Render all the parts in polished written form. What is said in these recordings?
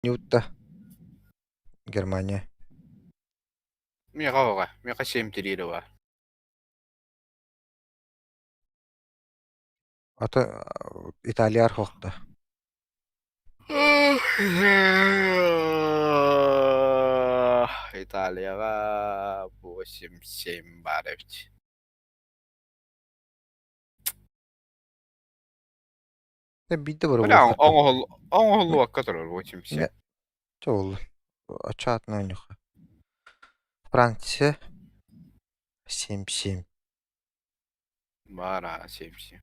Ньуутта Германия. Миэхэ оҕо, миэхэ 7-3 бар. Ата Италияр хохта. Италияҕа 8-7 баар эбит. Биирдэ бары Бля, оҥоһуллубакка турар 8-7. Чэ буолла. Оччоотуна оонньуохха. Франция 7-7. Баар 7-7.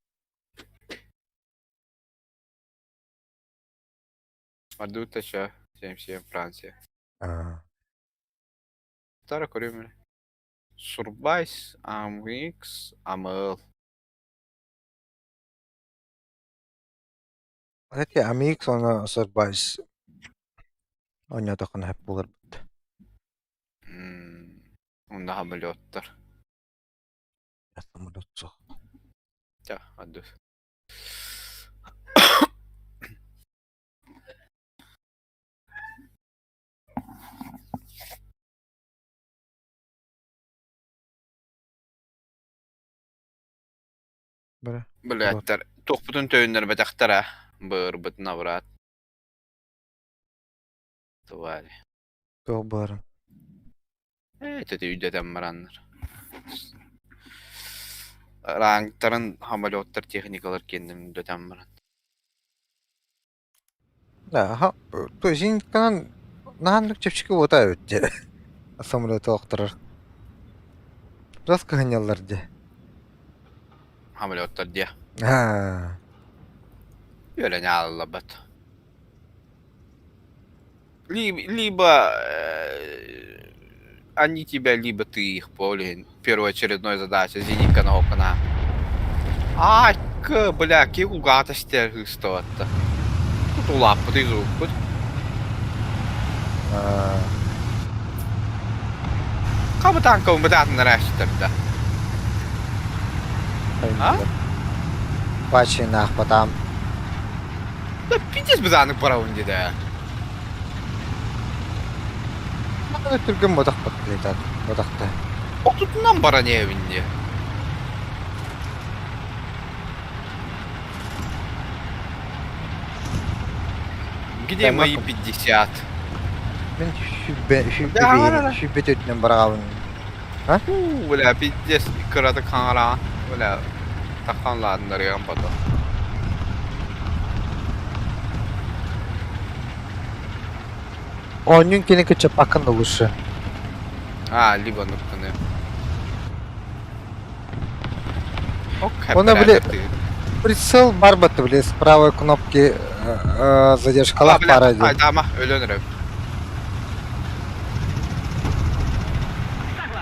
Мардута еще 7-7 Франция. Аа. Тара көрүм. Сурбайс, AMX, AML. Эти AMX уонна Сурбайс оонньоотоххуна сөп буоларбыт. Онно самолеттар. Самолет суох. Ча, адыс. Бара. Блядтар, туохпутун төйүннэрбэтэхтэрэ, быырбытын абыраат. Тварь. Туох баарын. Ээ, ити өйдөтөн бараннар. Рангтарын самолеттар техникалар киэннэрин өйдөтөн баран. Да, аха, то зенитканан наһааннык чэпчэки уота эбит дьэ. Самолету охторор. Раз кыһынньаллар дьэ. Самолеттар диэ. Аа. Үөрэнэ ааллабат. Либо они тебя, либо ты их, блин. Первоочередной задача зенитка окна. Ай, к, бля, киһи истэр ыыстабатта. Тут улааппыт изуппут. Хабытаанка бытаатыннар да. А? Пачинаах потам. Да пиздец бытаанык барабын деді. Түргэн бодохпут бодохто. Отутунан баран эбинни. Где мои 50? Мин сүүрбэ төрдүнэн бараҕабын. А? Бля, пиздец, кырата хаҥараан. Бля, тахан лааннарыган потом. Оонньуун кини кыччаппаккын да лучше. А, либо нуктаны. Оны, били, прицел барбаты, били, с правой кнопки задержкалаах баара дии. Айдаама, өлөн эрэ.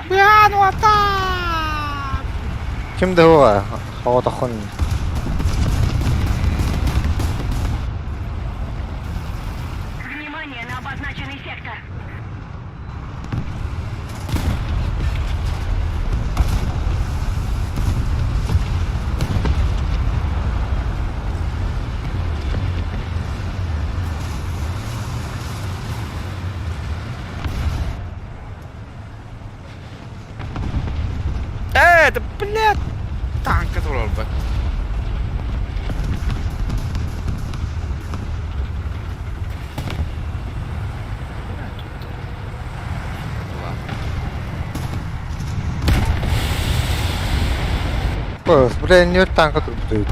Бля, ну атаа! Ким да була, оҕотоххун. Внимание на обозначенный сектор. Э, это, блядь, танка турарбат. Бля, не танка турбут эбит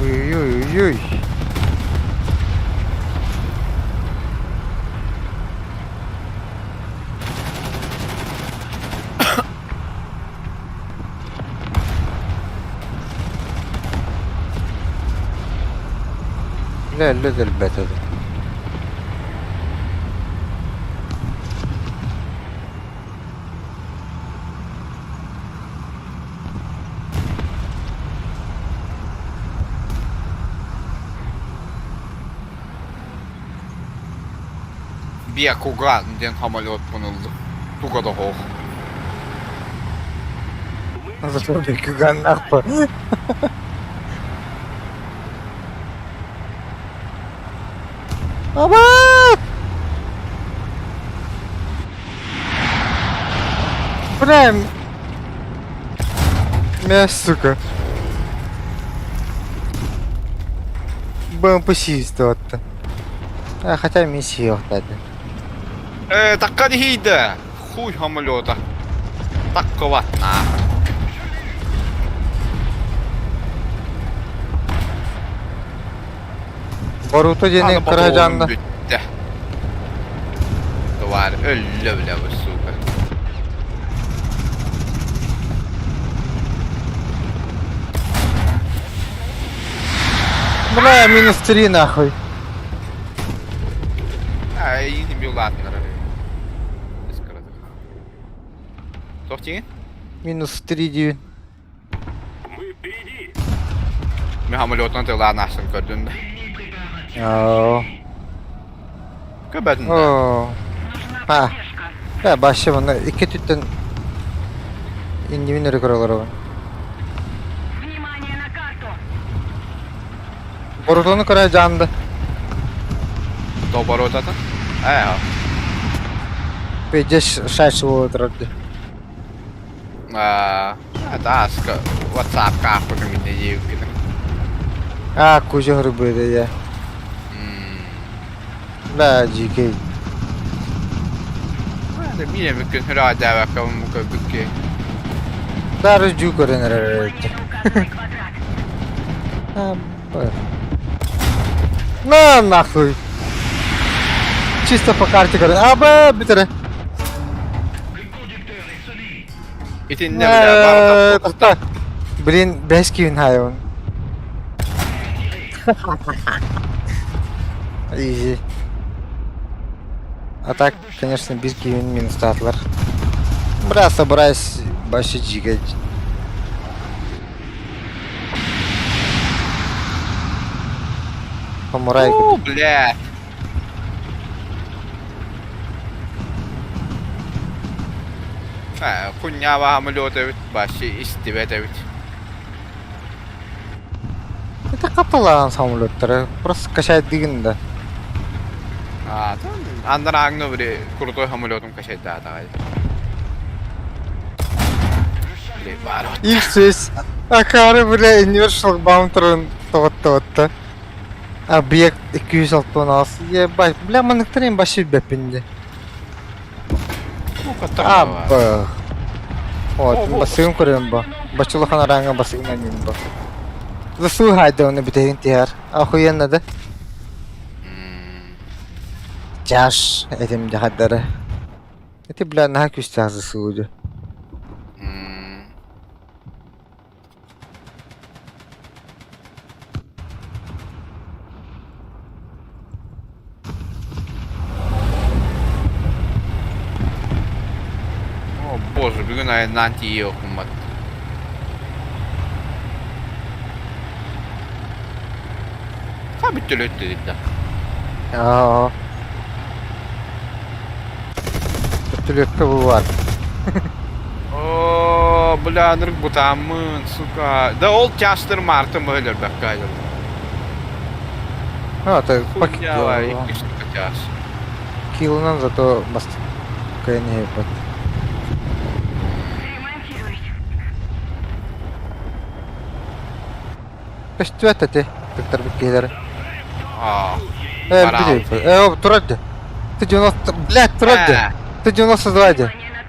Ой-ой-ой-ой. Бля, өллө өлбөт это. Бьякуган диэн самолет ылды. Туга да хоох. Кыганнахпа. Абаат! Бля, мя, сука. БМП сиистэ А, хотя миссия охтады. Э, такка дихийдэ. Хуй самолета. Таккова на. Боруто диэни кыра дьаанда. Бүттэ. Тварь, өллө бля вы, сука. Бля, минус 3 нахуй. Ай, не билатнер. Тохтиҥ? Минус 3 диэн. Мин самолетунан тылаан аахсан көрдүм да. Оо. Көбөтүн да. Оо. А. Э, башы маны икки түттен иннибин өрө көрө олоробун. Внимание на карту! Борутуну көрө дьаанды. Тоборотата? Ээ. Пейдеш шайшы буола турар дии. Аа, тааска WhatsApp кааппыта минне диэбиккин. А, кузя грибы я. Да, дьиикэй. Биир эмит күн ыраатаабакка көрбүккэ. Бары дьүү көрөн эрэр эбит. Внимание на указанный квадрат. На нахуй. Чисто по карте көрөн. Аба бүтэрэ. Итиннэ бile барыта Тоқта. Блин, бэс киин хайон. Изи. А так, конечно, биир киин минустаатылар. Бля, собираюсь вообще жигать. Самурай Уу, бля. Э, кунньаба самолет эбит, вообще истибэт эбит. Это каталаан самолеттары. Просто качает дигин да. А, там андарааҥны били крутой самолетум качайдаатаҕай. Били баар X6. Акары бля иннибэр шлагбаум туран тоҕоттоҕотто. Объект 266. Ебать, бля, манныктарын башы билбэппин дии. Абба. Вот, басыгын көрөм бо. Бачулахан араҥа басыгын анньын бо. Засуу хайда оны бүтэһин тиһэр. Охуенно да? Чаш этим дьахардары. Ити бля наһаа күүстээх засуу дьэ. О боже, бүгүн айаннаан тиийиэ окуммат. Ха бүттөлөттө да. Аа. Вертолетка бу О, бля, нырк бутааммын, сука. Да ол тястыр мартын бөһөлөрбөккө айыл. А, это Хуйня, икки штука тяс. Килынан зато баст кайне бат. Ремонтируюсь. Көстүбэт эти тыктарбыт киһилэр. Аа. Э, Барал. били, э, турар дии. Ты 90, блядь, турар дии. Ты 92 дии. Внимание на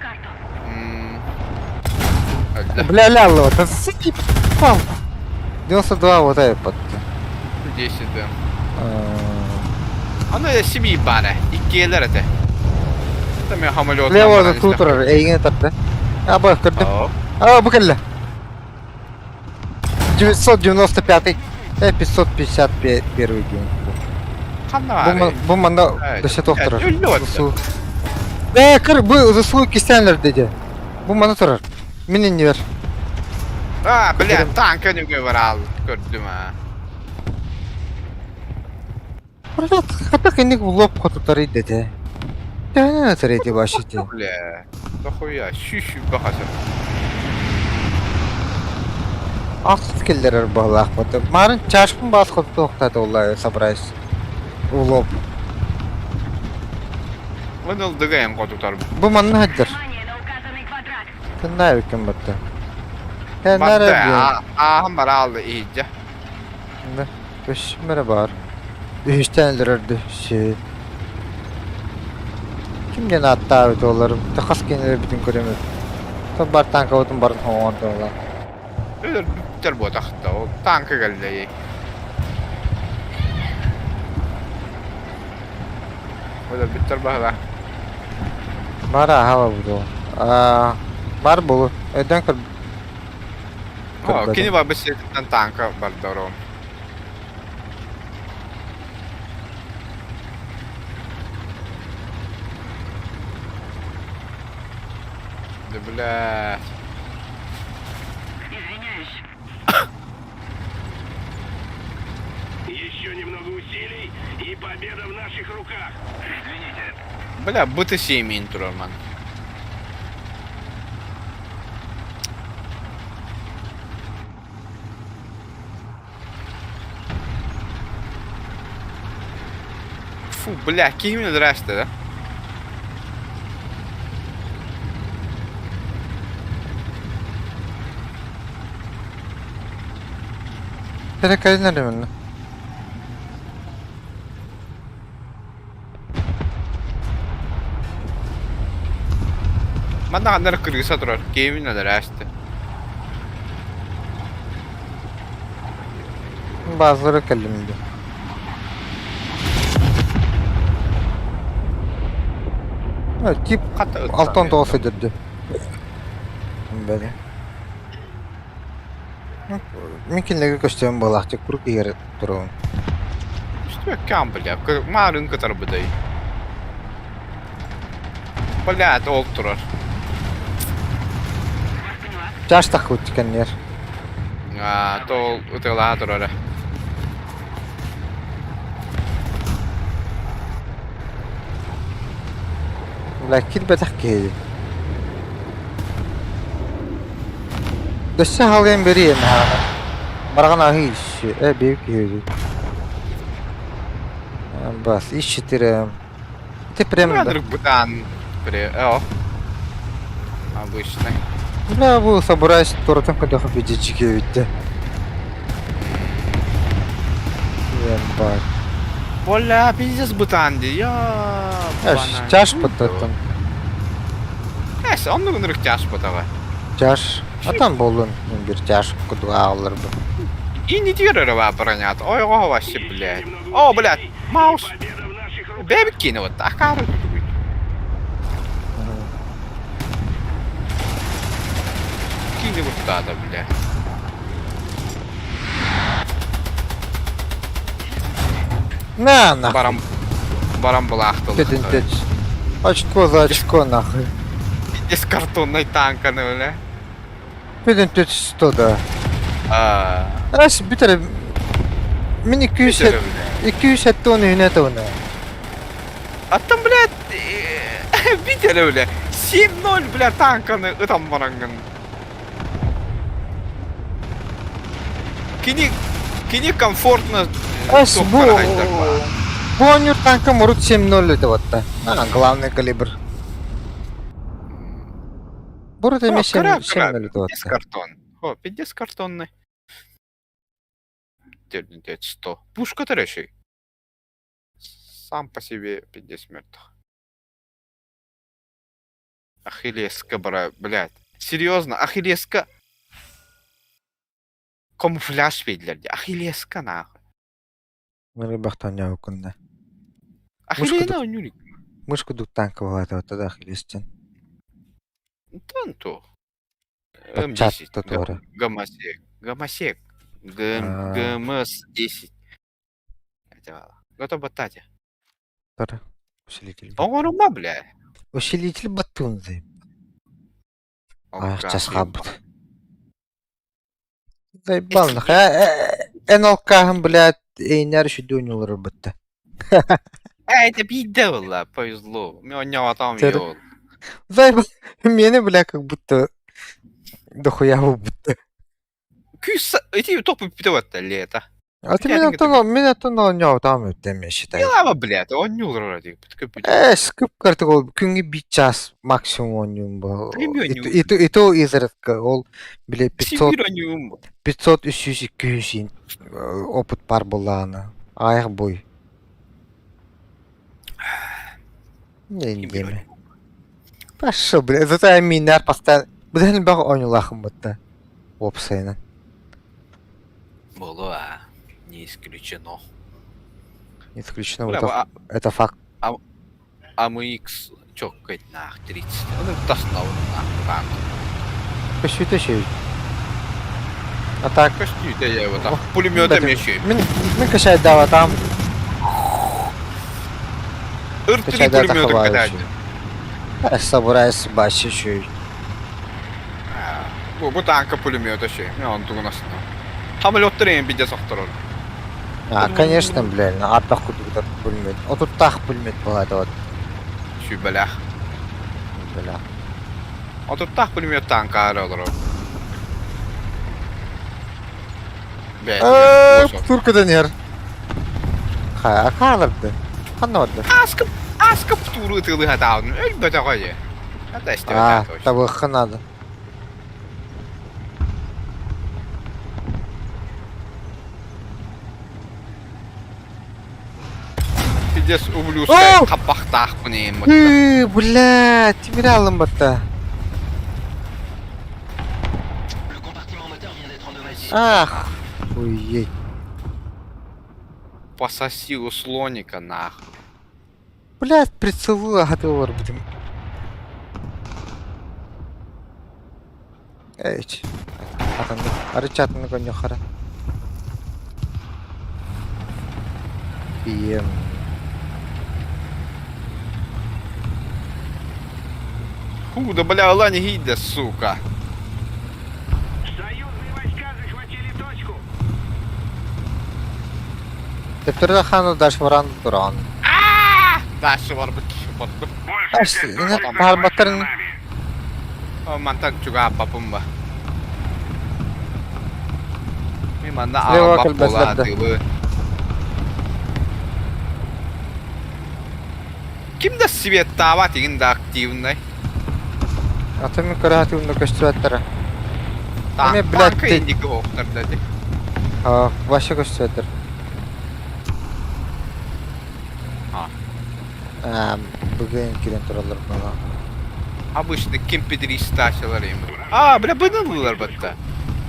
карту. Бля, ля, вот, заебал. 92 вот это. 10 да. Аны семи бары. Иккиэлэр этэ. Это мен самолет. Лево за турар, эйигин тарта. А, бу көрдүм. А, бу кэллэ. 995 э, 551 день. Ханна Бу манна дөсө тохторор. Э, кыр, бу заслуг кистенлер деди. Бу мана турар. Мин иннибэр. А, бля, танка нүгэ барал көрдүм а. Блядь, хата инник лоб хотутары деди. Тәнә тәрәйди башити. Бля, дохуя, шү-шү бахаса. Ахсыс киллэрэр быһыылаахпыт. Марын чашкын баас хотуохтаата улла собраюсь. Улоп. Мын ылдыга эн хотутар. Бу манна сылдьар. Тыннаа эбиккин батта. Батта, ааһан бараалды иһдьэ. Көссүм эрэ баар. Үһүстээн өлөрөрдү. Си. Ким диэн ааттаабыт уолларым? Хас кинилэрбитин көрөмүт. Бар танкабытын барын хоҥордоллар. Өлөрбүттэр буотахта, ол танка кэллэ. Өлөрбүттэр баһыла. Бар аһала буду. Бар булу. Өйдөн көр. О, кини барбыт сиэтиттэн танка бардором. Да блядь. Еще немного усилий, и победа в наших руках. Извините. Бля, быты сиэмиин турар ман. Фу, бля, киһи здрасте, да? Перекайнер именно. Манна ханна эрэ кырыыса турар, киһибин здрасте. Базара кэллим дии. Тип Хата алтан тоҕус сылдьар Бэли. Мин кинилэргэ көстүөм буолаахчы куруук иһэр туругум. Үстүөккээн бля, маарын кытарбытай. Блядь, ол турар. Чаш таххыбыт кэнниэр. Аа, то ол ытыалаһа турара. Бля, кирбэтэх киһи. Өссө халыйан бэриэм аһаҕына. Бараҕын аһыы ищи. Э, биир киһи Бас, ищи Ты прям... Бытан. О. Обычный. Бля, бу собираюсь туратан көтөхө бидичиге бүттэ. Ебать. Бля, пиздец бытан ди. Я... Чаш потаттым. Эс, оннук ынырык чаш потава. Чаш. А там болун бир чаш кудуга алыр бу. И не тиэр бронят. Ой, ого, вообще, блядь. О, блядь, маус. Бэбит киинэ вот акаары тутугуй. Киинэ куттаата, бля. На, нахуй. Барам барам былаахтылык. Петин Очко за очко, нахуй. Из картонной танканы, бля. Петин 100 да. Аа. Ас бүтэр мин 200 270 үһүнэ тугуна. А там, блядь, видели, бля, 7-0, бля, танканы ытан бараҥҥын. Кини, кини комфортно Ас бу бу оонньуур танка мурут 7-0 этэ батта. А, главный калибр. Бурут эмиэ 7-0 этэ Пиздец картон. О, пиздец картонный. 100. Пушка трэши. Сам по себе пиздец мертв. Ахиллеска, бра, блядь. Серьезно, Ахиллеска... Камуфляж биэдилэр дии. Ахиллеска нахуй. Мырыбахтан дьаһуккунна. Ахиллена ойнуур Мышку кудук танка буолаата да Ахиллестен. Танту. Чат М10. тотуора. Гомосек. Гомосек. ГМС-10. Готов баттать. Тара. Усилитель. Оҥорума, бля. Усилитель баттуун Ах, час хаалбыт. Заебал нахуй. Эн алкаһын, блядь, эйнэр үчүдүөн олорор бытта. Э, это биирдэ буолла, повезло. Мен оонньооботоҕум Тэр. ол. Заебал. Миэнэ, бля, как будто дохуя будто. Күүс ити топ бүппүтэ батта лето. А ты мен оттон мен оттон оонньообутаҕым үттэн считай. Илава блядь, оонньуулар диэбит. Ээ, скып картык ол күҥҥэ биир чаас максимум оонньуум бу. И то и то изредка ол бile 500 500 300 200 опыт бар буоллаҕына аҕыйах буй. Не диэме. Пошел, бля, зато я минер постоянно. Бу элбэх оонньуулаахым бытта. Уопсайынан. Буолуо, не исключено. Не исключено, это, это факт. А мы X чоккайт нах 30. Ну, тасна Көстүүтэ үчүгэй. А так... Көстүүтэ я его там пулеметом еще. Мин мин качайдаабатам. Ыр-три пулемета катать. Собираюсь бачи үчүгэй. Бу танка пулемета еще. Он тугунасына. Самолеттар эми бидэ сохторор. А, конечно, блин, ардах курдук пулемет. Отуттаах пулемет болады вот. Сүбэлэх. Бля. Отуттаах пулемет танка олорор. Туркадан иһэр. Хайа, хааларды. Ханна барда? Аскып, аскып тууру ытыылыһатаабын өлбөтөҕө дии. А, табыахха наада. Пиздец, ублюдская хаппахтаахпын иһин Ыы, бля, тимири аллым батта. Ах, хуеть. Пососи у слоника, нахуй. Блядь, прицелы аһатыы барбытым. Эч. Атыннык, арыча атыннык онньохара. Ием. Ху, да бля, Алани гиде, сука. Союзные войска захватили точку. Төптөрө хааны дашваран туран. Дальше барбыт киһи барбыт. Барбаттарын Мантан чугааппапын ба. Мин манна Слева аҕалбат кэлбэтлэр да. буолаатыбы. Ким да светтаабат игин да активный. Аты мин көрө сатыыбын да көстүбэттэрэ. Эмиэ, блядь, Танка ты- инники оохтар да ти. Аа, вообще көстүбэттэр. А. Аа, бүгүн киирэн тураллар буолла. Обычно кемпедристачылар эми. А, бля, быдылылар батта.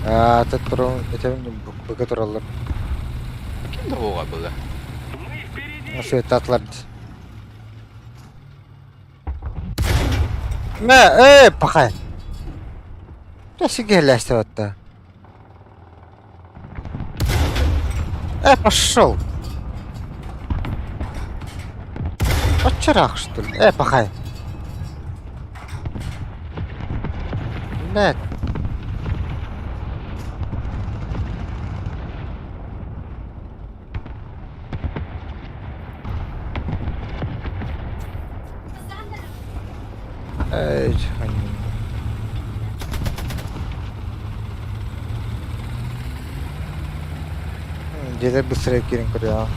Аа, аты турун, этебин быга тураллар. Ким да буга было? Мы впереди! Светтаатылар. Мэ, ээ, пахай. Да сигеллээсте батта. Э, пошел. Оччараах, что ли? Э, пахай. Блядь. Эй, Дьиэлэр быстрее киирэн көрүөҕүҥ.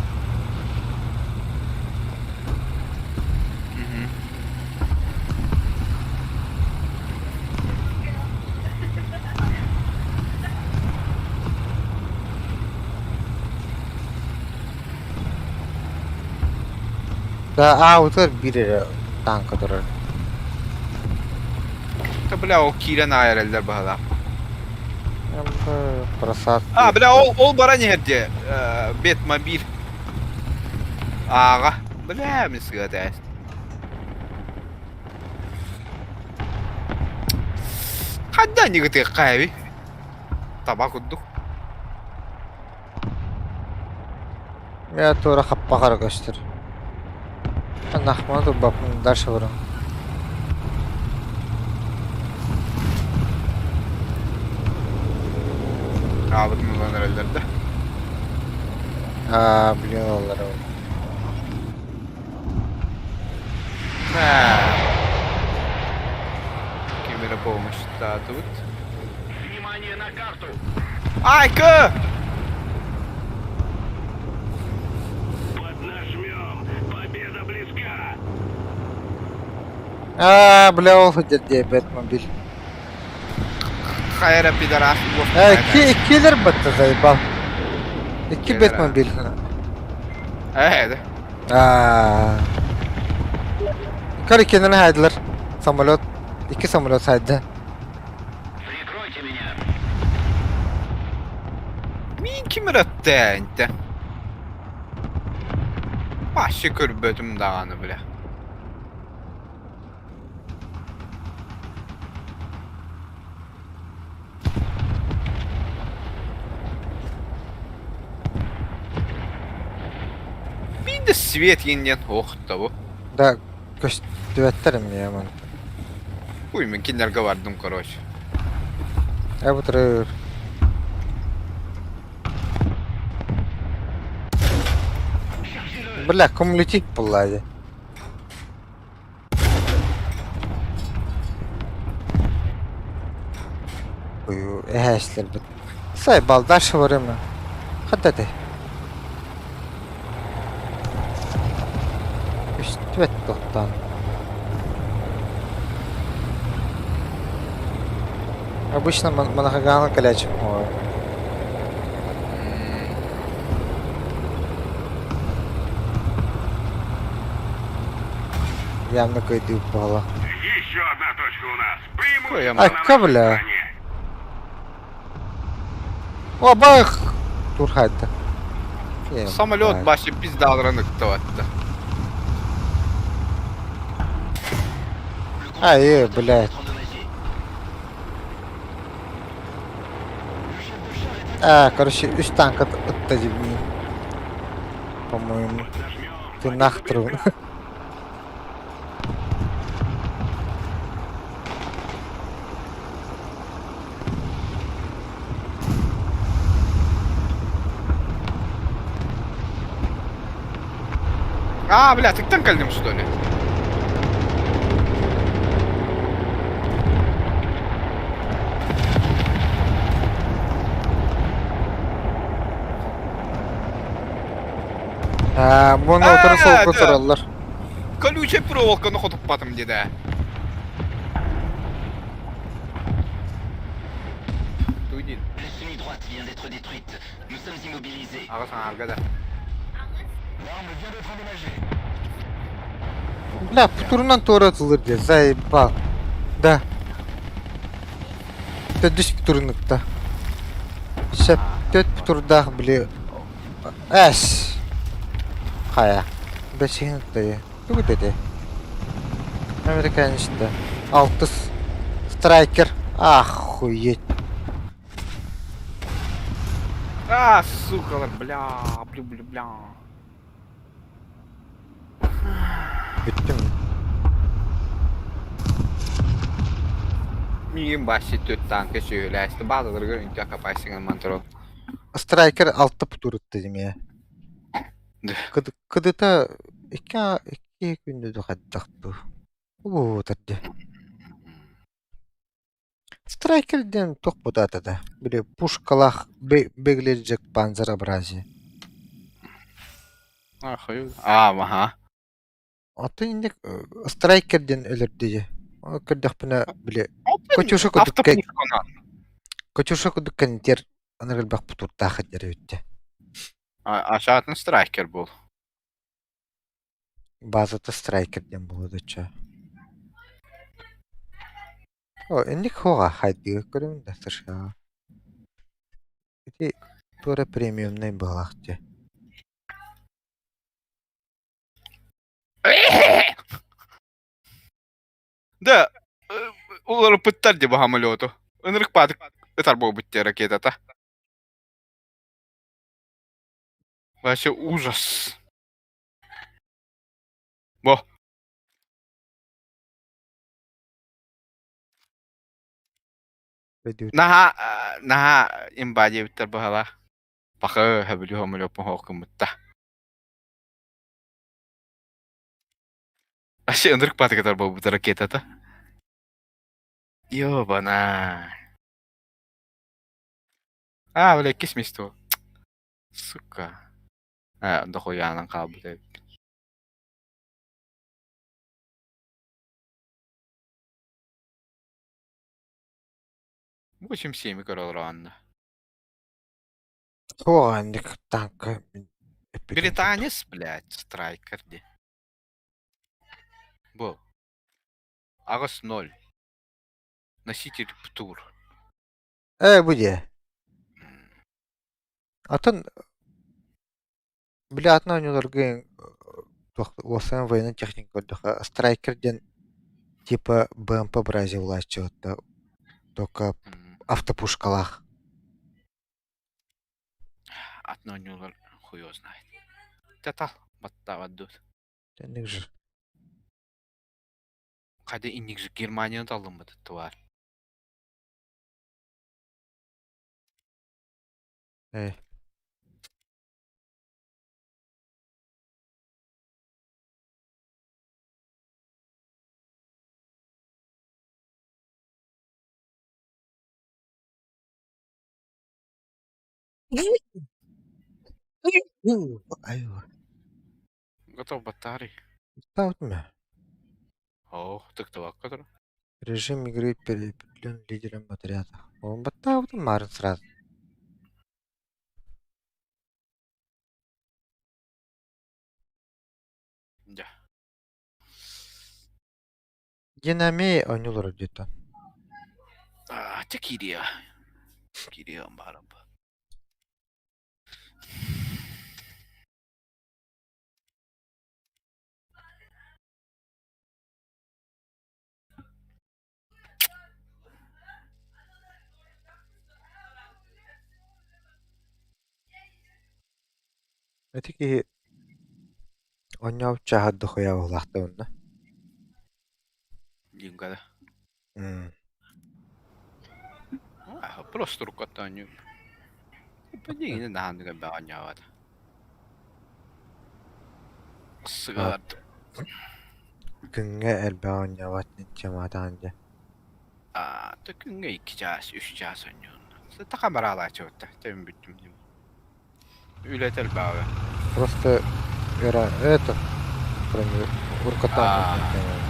Да, аутер биир эрэ тааҥка турар. Да бля, ол киирэн аайар баһылаах. Просад. А, бля, ол, ол баран иһэр дии. Бетмобиль. Ааҕа. Бля, мин сыата ээст. Ханна нигытыахха эби? Таба курдук. Я туора хаппаҕара көстөр. Нахман турбаппын дальше барам. Аабытын ылан эрэллэр да. Аа, блин, оллар. Ким эрэ помощь таатыбыт. Внимание на карту! Айка! Поднажмем! Победа близка! Аа, бля, ол сылдьар диэбэт мобиль. Хайа пидорас Э, икки иккилэр батта заебал. Икки Бэтмобиль. Э, Аа. Көр иккинэн хайдылар. Самолет. Икки самолет сайды. Прикройте меня! Мин ким ырытта инте? Башы көрбөтүм даҕаны бля. Мин да свет диэн ох да бу. Да, көстүбэттэр эмиэ маны. Уй, мин кинилэргэ бардым, короче. Э, бутырыр. Бля, кумулятив буолла дии. Эһээчилэрбит. Сайбал дальше время. Хата этэй? Көстүбэт тохтоон. Обычно манахагааны кэлээччи Явно кыйдыы буола. Еще одна точка у нас. Преимущество А, на нашей кабля. стороне. О, бах! Турхайда. Самолет башы пиздалран ыктыбатта. Ай, блядь. А, короче, үс танка ытта дибни. По-моему. Ты нахтрун. А, бля, ты там кэллим, что ли? Аа, буну утары солко тураллар. Колючая проволоканы хотуппатым диде. Туйдин. La semi-droite vient d'être détruite. Nous sommes immobilisés. Аҕа саҥарга да. L'arme vient d'être endommagée. Бля, путурунан туора ытылыр диye, заебал. Да. Төрдүс путурунукта. Сөп, төрт путурдаах били эс. Хайа. Бэсиһин ыттайы. Тугу дэтэ? Американецта. Алтыс. Страйкер. Охуеть. А, сука, бля, блю, блю, бля. Бүттүм. Миигин башы төрт танка сүөлээсти баазаларыгар үнтү акапайсыҥан мантро. Страйкер алта путурутта дим Кыдыта икки икки күндү хайдах дуу. Убуутар дии. Страйкер диэн туох бутаата да, били пушкалаах бегледжек панцерообразие. Аа, аха. Оттон инник Страйкер диэн өлөрдө дии. Ол көрдөхпүнэ били Катюша курдук Катюша курдук кэнтиэр аныгы элбэх бутуурдаах диэр эбит дии. Ашаатын страйкер буол. Базата Страйкер диэн буолуо доччо. О, инник хуоҕа хайдыга көрөбүн да США. Ити туора премиумнай быһалаах дии. Да, уларыппыттар дии бу самолету. Ынырык баатык ытар буолбут дии ракетата. Вообще ужас. Бо. Наһаа наһаа имба диэбиттэр быһалаах. Пахы хөбүлүү самолеппун хоох гыммытта. Вообще ынырык баатык ытар буолбут ракетата. Ёбана. А, бля, иккис миэстэ Сука. А, дохуйаанан хаалбыт эбиппин. 87 көрө олороонно. Суох инник танка мин эппитим курдук. Британец, блядь, страйкер дии. Бу. 8-0. Носитель ПТУР. Ээ бу диэ. Атын били атын оонньууларга туох уопсайынан военнай техника көрдөххө страйкер диэн типа БМП бразилааччы только автопушкалаах. Атын оонньуулар хуй его знает. Тата баттаабат дуо. Тэнник же. Хайда инник же Германияны таллыммыт тварь. Ээ. Айва. Готов батарей. Ставь О, тыктыбакка турар. Режим игры переопределен лидером отряда. Он баттаабытын маарын сразу. Дьэ. Динамей оонньуулар диэтэ. А, чэ киириэ. Киириэҕим баарым. Ити киһи оонньообут чааһа дохуйа быһыылаахта уонна. Димкада. М. А, просто рукота оонньуур. Билигин наһаа элбэх оонньообот. Сыгыат. Күҥҥэ элбэх оонньообот тематаан дьэ. А, күҥҥэ 2 чаас, 3 чаас оонньуун. Саха бараалааччыбыт тэбин бүттүм дим. Үлэтэ элбэҕэ. Просто era это кроме уркатаан А.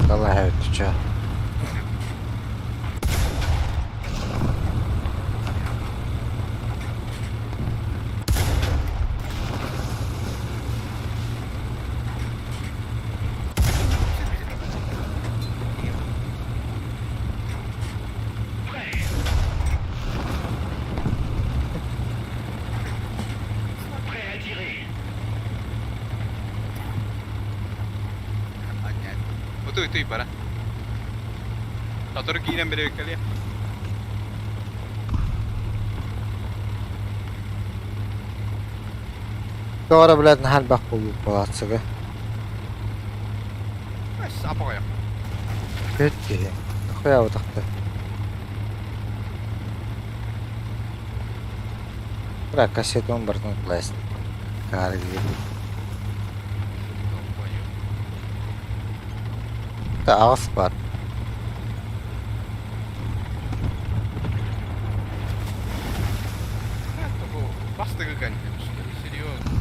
Далаһа өттүчэ. Prêt à tirer. Утуй, туй, бара. Сотору киирэн бэрэ кэлиэ. Тоҕо блядь наһаа элбэх буолбут буолааччыга. Апоҕойох. Көт киһи. Хуябытахта. Бра кассетон бартын пласт. Каар Аҕыс бар. Бастыгы кэнним, серьезно.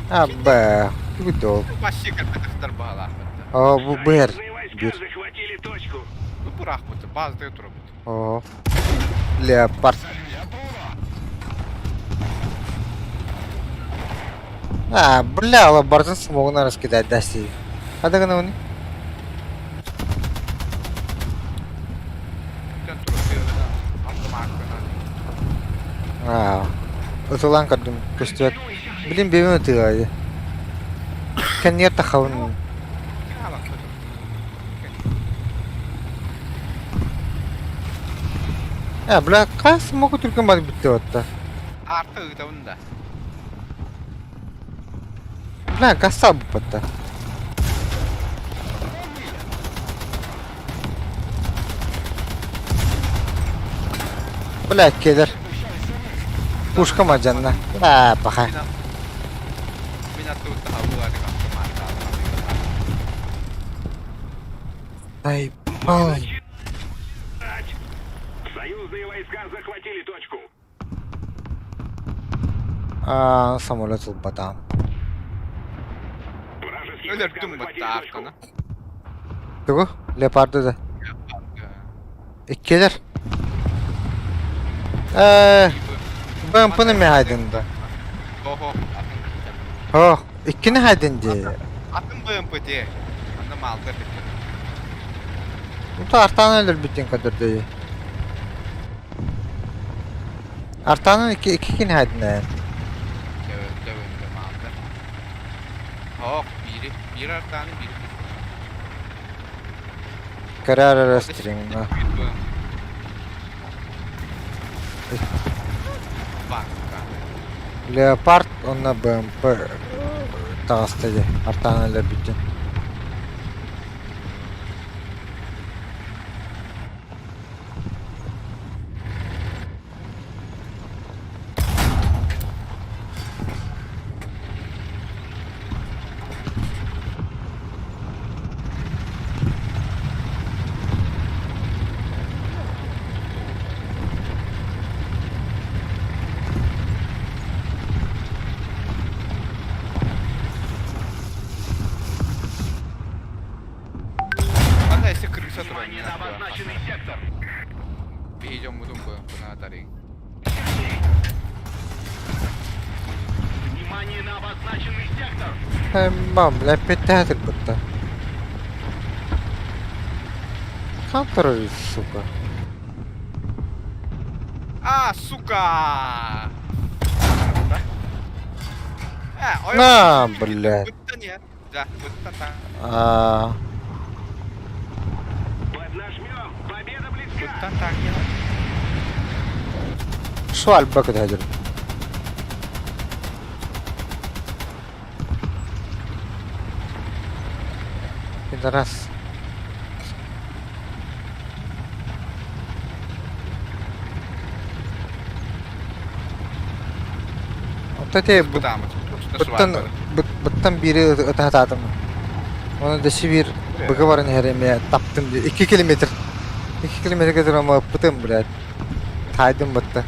Абба, кудол. Вообще кэлбэтэхтэр баҕалаахпыт. О, бу бэр. Союзные войска Бир. захватили точку. Бу бырахпыт, баздыгы турабыт. О. Леопард. А, бля, лабартын смогна раскидать даси. А так она. Аа, ытылаан көрдүм, көстүбэт. Билин бэйэм ытыаҕай. Кэннигэр тахабын. Э, бля, хас смогу түргэн бар бүттэ отта. Арта ыытабын да. Бля, гасса буппатта. Бля, кэлэр. Пушка мадьанна. Аа, паха. Мин аттыбытта халлыга Ай, пал. Союзные войска захватили точку. Аа, самолет ылбатаам. Өлөрдүм бытта арканы. Тугу? Леопарды да. Иккилэр. Э, БМП-ны ми хайдын да. Охо, Ох, иккини хайдын дии. Атын БМП дии. Анда малдар бит. Бу артааны өлөрбүтүн көрдөрдө. Артаанын икки икки кини хайдын ээ. Дövöндө малдар. Ох, бири, бир артааны бири. Көрөр эрэ стриҥҥа. Леопард уонна БМП таҕыста дии артааны өлөрбүтүн. Анда если крыса турар. Внимание на обозначенный сектор. Биһи дьоммутун бу тарыҥ. Внимание на обозначенный сектор. Бам, лэппиттээх турбутта. Хам террорист, сука. А, сука! Э, На, блядь. Быттан я. Да, быттан та. Аа, Поднажмем. Победа близка. Быттан так я. швальба көтөдүр. Пидорас. Вот эти Бытамыт. быттан быттан бири ытаатаатым. Оны дэси биир быга баран иһэр эмиэ таптым дии. 2 километр. 2 километрга туран ыппытым, блядь. Таайдым бытта.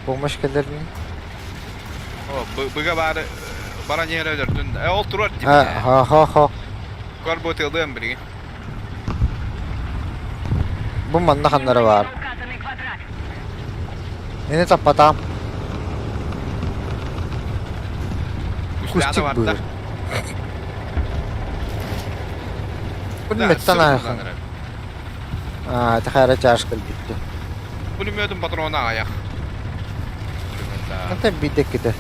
Помощь кэллэрин. О, быга бары баран иһэр өлөрдүн. Э, ол турар дии. А, ха ха ха. Кор бу тылдыам билигин. Бу манна ханнара баар. Мени таппатаам. Кустик Кустик быыр. Пулеметтан аайхан. Аа, тэхара чашка бүттэ. Пулеметын патрона аяқ. Антан биирдэ иккитэ.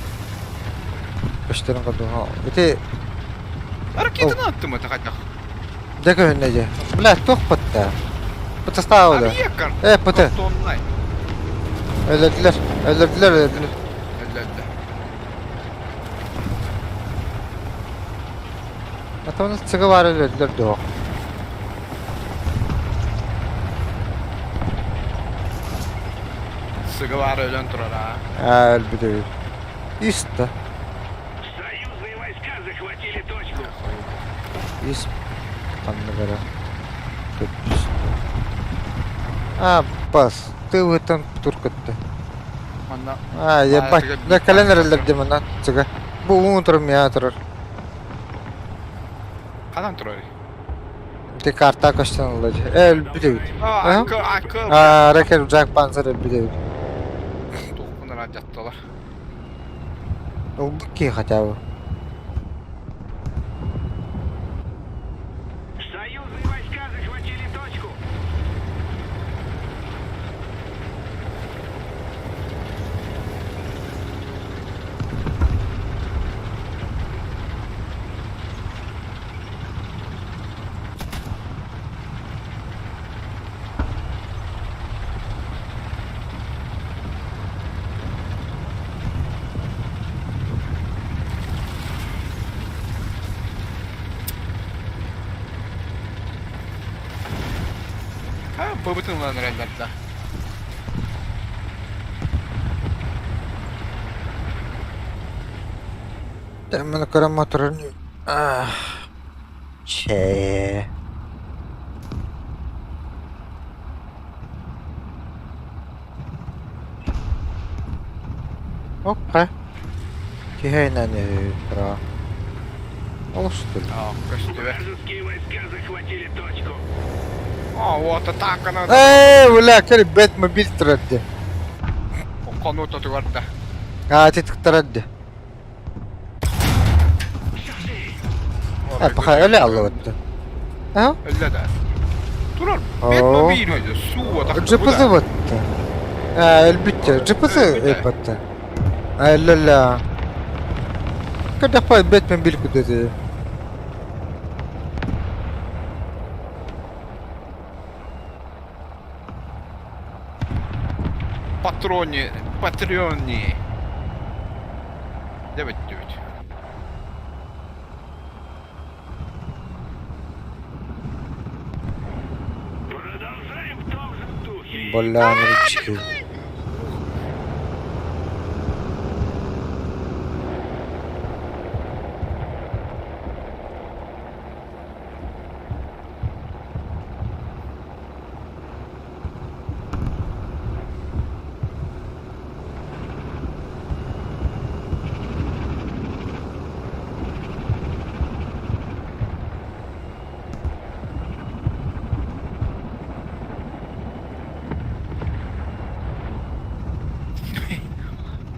Көстөрүн курдук. Ити Ракетаны аттым это хотя. дьэ көһүннэ дьэ. Бля, туох бытта? Бытастаабыта. Э, пыты. Өлөрдүлэр. Өлөрдүлэр, өлөрдүлэр. Атамын сыгы бар өлөрдүлэр дуо. Сыгы бар өлөн турар а. Аа, өлбүт эбит. Ис да. Союзные войска захватили точку. Ис ханныгара. Төрдүс. Аа, бас. Тыыбыттан туркутта. Манна Аа, ебать. Да кэлэн эрэллэр дии манна сыга. Бу уун турар миэхэ турар. Ханан турар? Ити карта көстөн ылла дии. Э, өлбүт эбит. Аа, акы, акы. Аа, ракет Джак Панцер өлбүт эбит. Туохпун дьатталар. Ылбыт киһи хотя бы. Союзные войска захватили точку. БМП-бытын ылан эрэллэр да. Маны көрөн моторун Чээ. Окей. Киһи тура. Олус А, көстүбэ. Вражеские войска захватили точку. А, вот атака надо. Ээ, бля, кэл Бэтмобиль турар дии. Хонуу тотугар да. Аа, титтарар дии. А, паха өлө аллыбытты. А? Өллө да. Турар. Оо. Бэтмобиль өйдө. Суу атака. GPS бытты. Аа, өлбүттэ. GPS ыппатты. Өллө. Кадапа Бэтмобиль күдөтү. Патрони, патреони. Дебет дебет. Продолжаем в том же духе. Боллян рычки.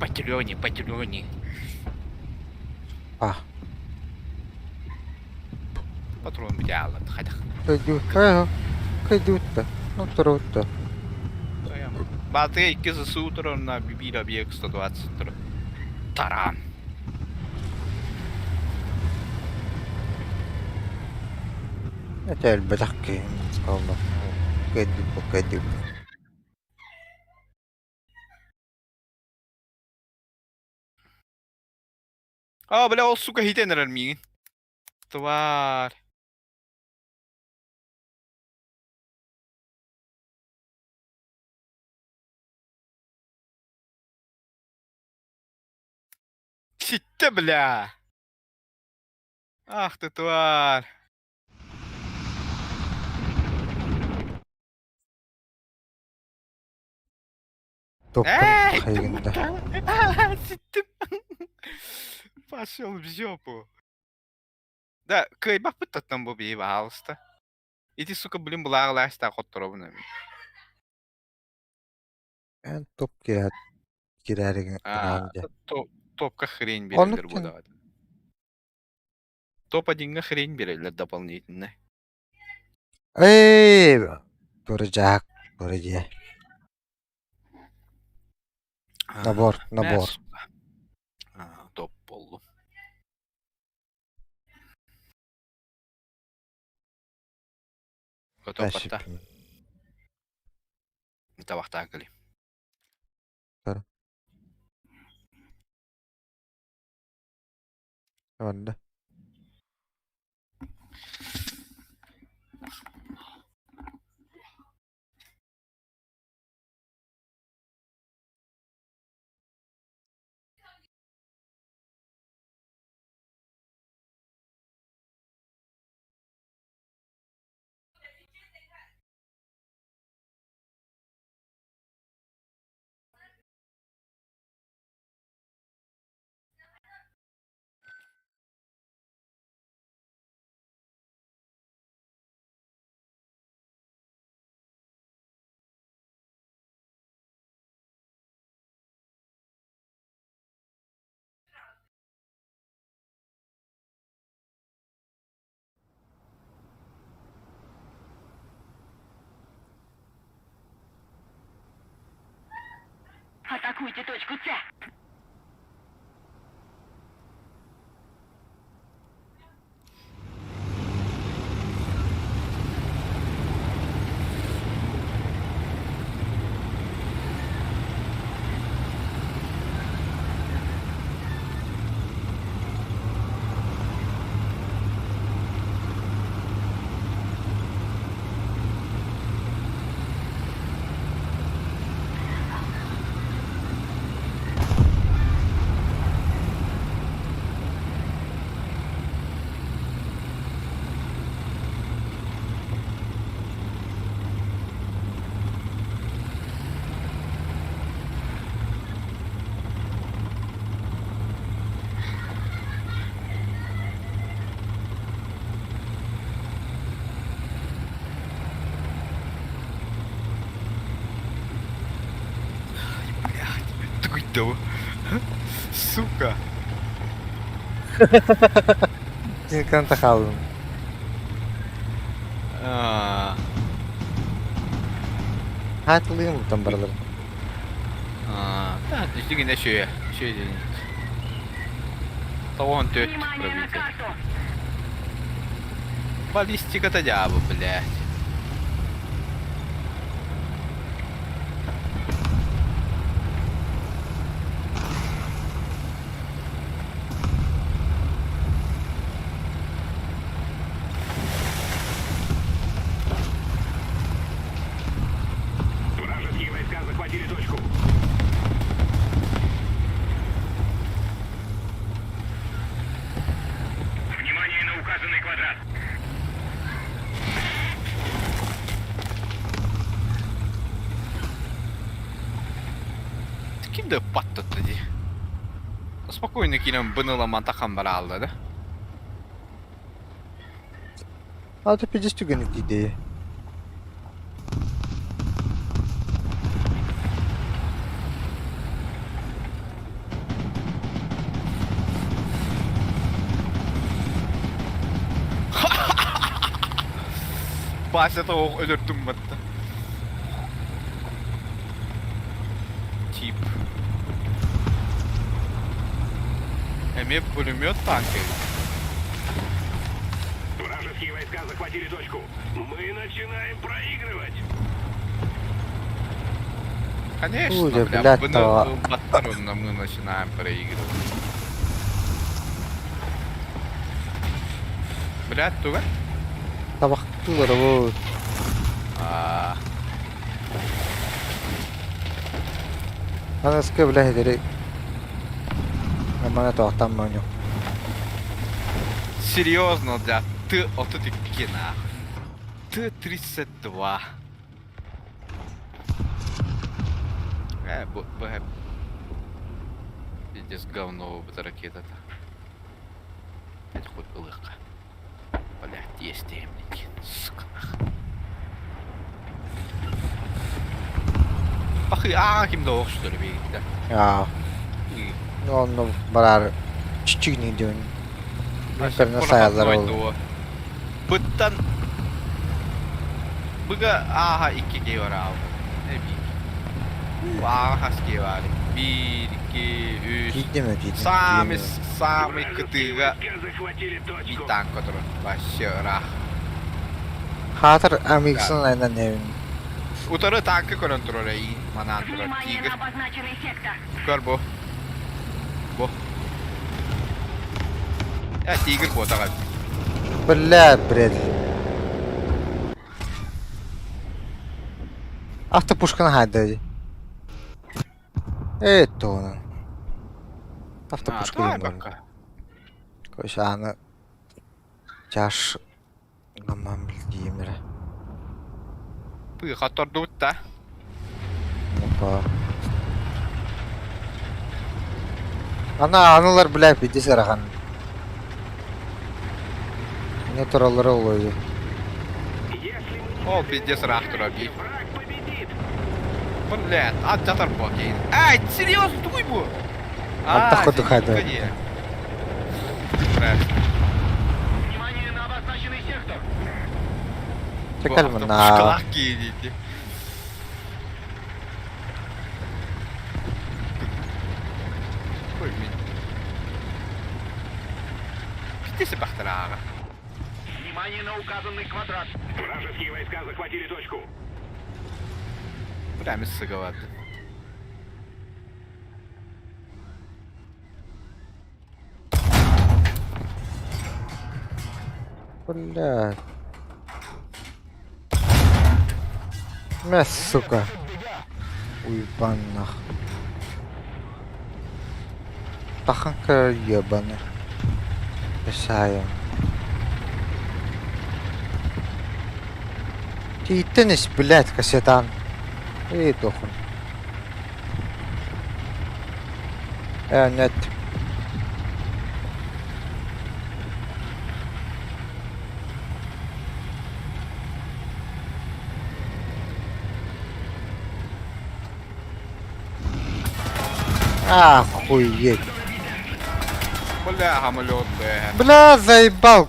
Патреони, патреони. А. Патрон битялат. Хадах. Кайдют. Кайдют. Ну, трудно. Баты 2 ЗСУ на бибир объект 123. Таран. Это элбэтэх сказал. Кайдют, кайдют. А, бля, ол сука хитен эрэр миигин. Тварь. Ситтэ, бля. Ах ты тварь. Топпун Эй, хайгында. Ситтим. Пошел в жопу. Да, кыайбаппыт бу бии баалыста. Ити сука блин былааҕылаастаа хотторобун. Эн топ кирэр кирэригин А, кыраанды. Топка хрень Оннук береллер бу тен. даҕаны. Топ одиҥҥа хрень береллер дополнительно. Эй, Туржак, туржа. Набор, набор. А, топ болду. Готов батта. Табахтаа кали. Онда. Атакуйте точку С. Да Сука. Зенитканы хааллым. Аа. Хаатылыым утан баралар. Аа, да, действительно шея. Шея зенит. 94 Внимание на пробитие. карту! Баллистика-то дьаабы, блядь. Вражеские войска захватили точку. Внимание на указанный квадрат. Ким да паттатты дии. Спокойно киирэн быныламан тахан барааллар да. А то пиздец түгэнник идея. Вася тоҕо өлөрдүм батта. Тип. Эмиэ пулемет танка. Вражеские войска захватили точку. Мы начинаем проигрывать. Конечно, Пуля, бля, блядь, быны то. баттар мы начинаем проигрывать. Блядь, туга? Табахтылар вот. Аа, Анаска бля хедери. Амана тоқтам маню. Серьезно, бля, Т-32 нахуй. Т-32. Э, б, б, Пиздец, говно вот ракета-то. Это хоть легко. Блядь, есть темники, сука. Пахы, а, ким да ох, что ли, да? Аа. Онно барар чичигни диэн. Интернет саялар ол. Быттан Быга ааха икки киһи бараабыт. Эбии. Ааха хас киһи баар. Биир, икки, үс. Тиийдим тиийдим. Самый, самый кытыыга Войска захватили биир точку. танка турар. Вообще ыраах. Хаатар Амиксон айнан эбин. Утары танка көрөн турар эйин. Манаан турар. Внимание Тигр. на обозначенный сектор! Көр бу. Бу. Э, тигр буотаҕа. Бля, бред. Автопушканы хайда. Э, тоонан. Автопушка А, диэн давай буолла. пока. Койсааны чаш гаман билдиимэрэ. Пыха тордубут да. Опа. Ана аналар бля пиздец ырахан. Не тураллара олойду. Если мы не Ол пиздец ыраах турар бии. враг победит. Блядь, аттатар буо кейн. Ай, серьезно, тугуй бу? Аттах курдук хайда. Внимание на обозначенный сектор. Чекал мына. Кейдите. Ой, мен. Пиздец бахтарааҕа. Внимание на указанный квадрат. Вражеские войска захватили точку. Прямо сыговато. Бля. Мә, сука. Уебан нах. Таханка ебаный. Писаем. Тииттэн блядь, кассетан. Эй, тохун. Э, нет. Охуеть. Бля, самолет, бля. Бля, заебал.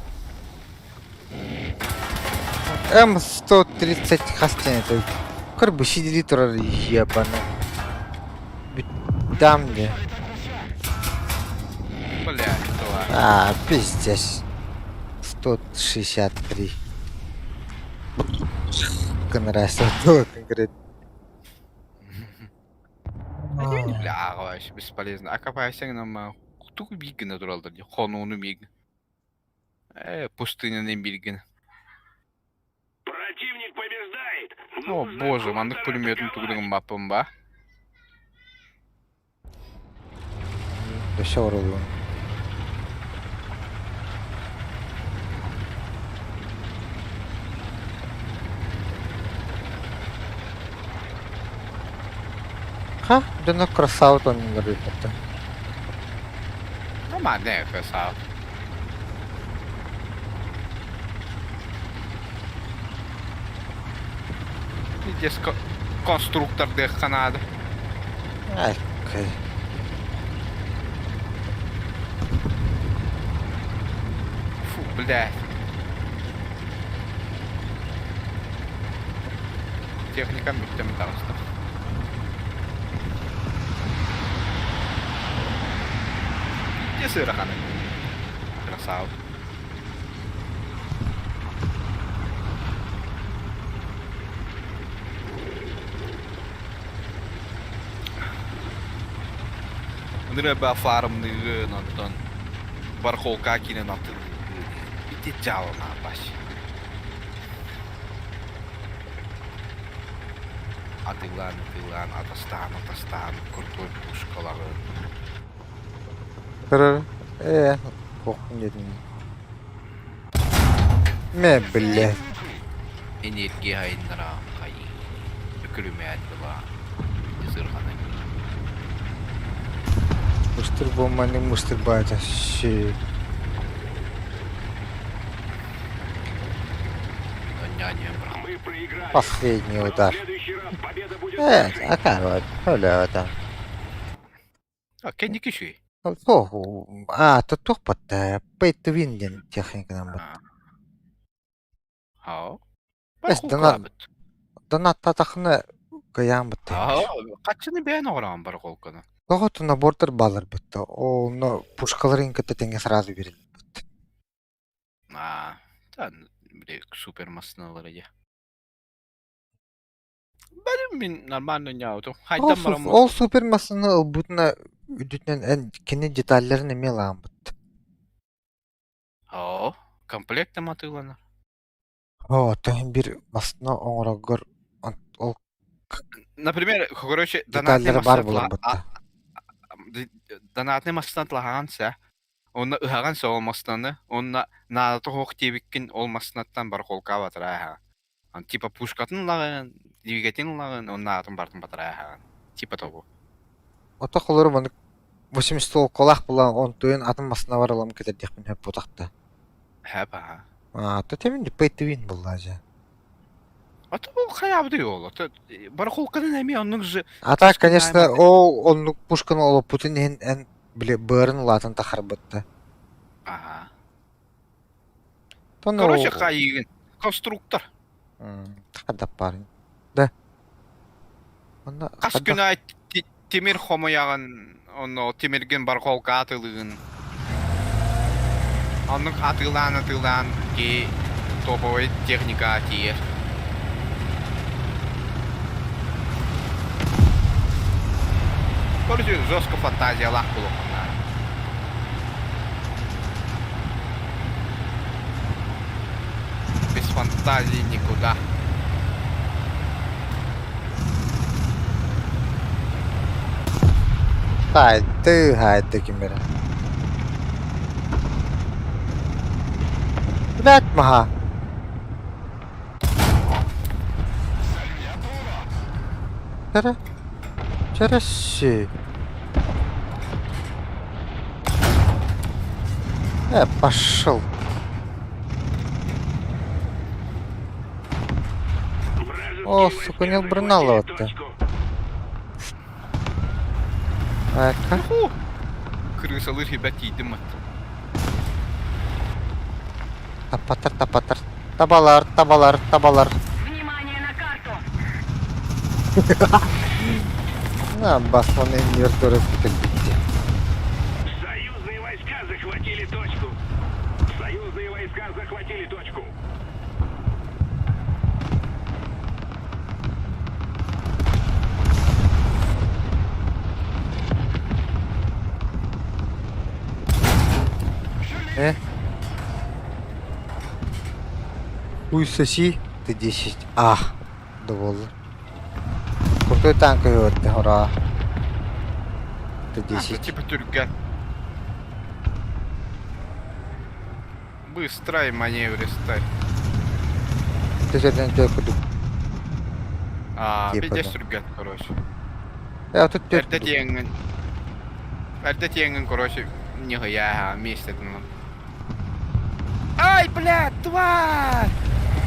М130 хастен это. Кырбы сидели турар ебаны. Там где. Бля, что? А, пиздец. 163. Конрас, конкретно. Бля, вообще бесполезно. А копайся нам кутук бигин туралдар ди, хонууну бигин. Э, пустыняны бигин. Противник побеждает. О Нужно боже, маннык пулеметын тугудугун баппын ба. Өссө оролуон. Ха, дьоно красава тонноллор ыыппыттар. Нормальная красава. Здесь конструктор дыхха надо. Ай, кай. Фу, блядь. Техника бүттем таҕыста. Дьэ сыараханы. Красава. Ынырыба фармныгын, оттон бархолка киинэн атыылыгын. Ити дьаалана баш. Атыылаан, атыылаан, атастаан, атастаан, крутой пушкалары. Көрөр. Ээ, туохпун диэтим. Мэ, бля. Энергия айыннара хайыы. Үкүлүмээн была. Сырханы. Мустер буоманы мустер баата. Щи. Мы проиграли. Последний Но в удар. следующий раз победа будет Э, нашей. а короче, өлөөтө. А, кэнники үчүгэй. Туох, а, то туох батта. Pay to win диэн техниканан бат. Аа. Эс, донат донаттаатахына кыйаан бытта. Аа, хаччыны бэйэн оҕороон барахолканы. Тоҕо набордар баалар бытта. Онно пушкаларын кытта тэҥҥэ сразу берилбит. Аа, тан били супер массыыналары дии. Бары мин нормально ньаутум. Ол, Хайдан бараммын. ол супер массыына ылбытына үрдүтүнэн эн кини деталларын эмиэ ылааммыт. Оо, комплект атыыланар. Оо, тоһун бир массыына оҥороргор ол Например, короче, донатный деталлары бар массыына буолар бытта. донатный массыына лаһаҕан сэ. Онно ыһаҕан сэ ол массыынаны, онно наадата суох диэбиккин ол массыынаттан барахолка батарааһаҕын. Типа пушкатын ылаҕын, двигателин ылаҕын, онно аатын бартын батарааһаҕын. Типа того. Ото холору маннык 80 толкалаах буолан онтуйун атын массыына ылам кэтэрдиэхпин сөп буотахта. Хэп аха. Аа, то темин pay to win буоллаа дьэ. А то ол хайаабыты ол. А барахолканан эмиэ оннук же А так, пушканы конечно, аймак. ол оннук пушканы олоппутун иһин эн били быарын улаатан тахарбытта. Ага. Тону Короче, хайыгын. Конструктор. тахадаппарын. Да. Онно Хас хайдах күн аайы тимир хомуйаҕын, онно тимиргин барахолка атыылыгын. Оннук атыылаан атыылаан ки топовый техника тиийэр. Короче, жестко фантазиялаах буолуоххун Без фантазии никуда. Хайды, хайды ким эрэ. Блядь, маха. Чэрэ. Чэрэши. Э, пошел. Вражеские О, войска сука, не захватили Брналова-то. точку. Айка. Крысалыыр хибэ тиийдим мат. Таппаттар, таппаттар. Табалар, табалар, табалар. Внимание на карту! На, басманы инверторы кэлбитти. Союзные войска захватили точку. Союзные войска захватили точку. Э? Хуй соси, ты 10. А, довольно. Крутой танк ты ура. Ты 10. Типа түргэн. Быстрай маневристай. Ты сегодня тебе куду. А, Типа пиздец да. түргэн, короче. Я тут Эрдэ тиэҥҥин. Эрдэ тиэҥҥин, короче, нихуя миэстэтин Ай, блядь, тварь!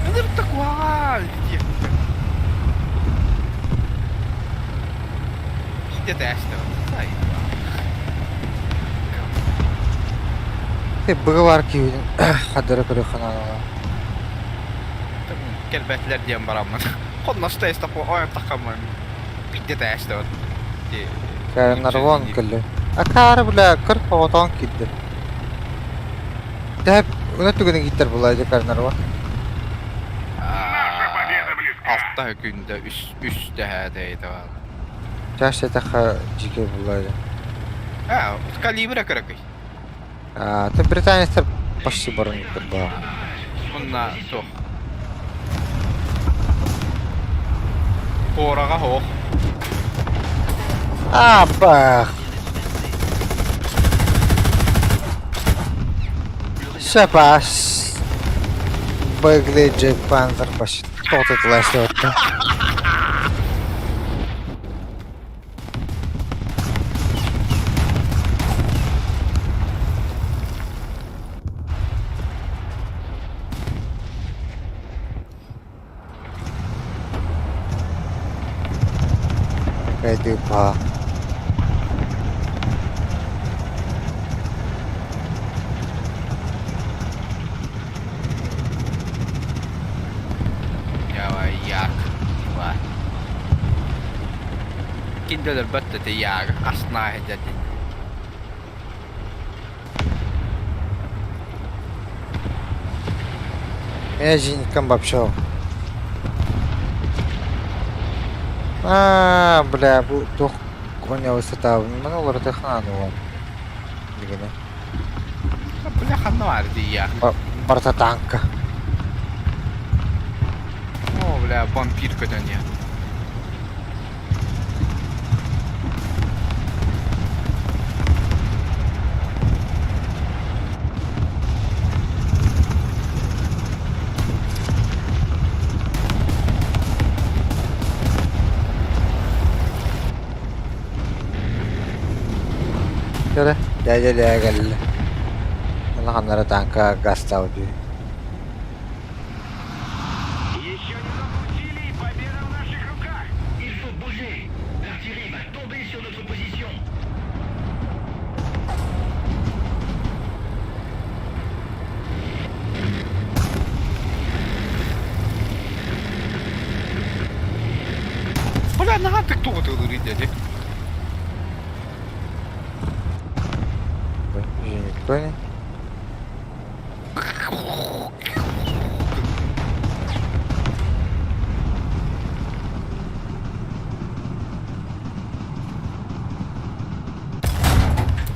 Ыныр такуал! Биирдэ тээстэ. Ты быгылар киһитин хадары көрө ханаала. Кэлбэтилэр диэн бараммын. Хонноста эстапо ойон тахаммын. Биирдэ тээстэ. Нарвон кэллэ. Акаары бля кыр оҕотоон киирдэ. Тэп уна түгэнэ кииттэр булаа дьэ Карнарвон. Наша победа близка. Алта күндэ үс үс дэһээтэйдэ баар. Чаш этаха дьике булаа дьэ. А, калибра кыракый. А, ты британецтэр почти баран баа. Онна туох. Куораҕа оһох. А, бах! Шапас! Быглый Джек Пантер почти тот ластётка. Кайдыпа. Давай, як. Два. Киндер бөттө яг астна деді. Меня зенитком вообще. А, бля, бу туох коня высота. Маны олорото ханаан Дигene. Бля, ханна бар дии Барта танка. О, бля, вампир көтөн я. Кэлэ, дядя кэллэ. Улаханнара танка гастау дии. Еще немного усилий, и победа в наших руках. Il faut bouger. L'artillerie va tomber sur notre position. Бля, наһаа ты кто ты дяди. Зенитка не.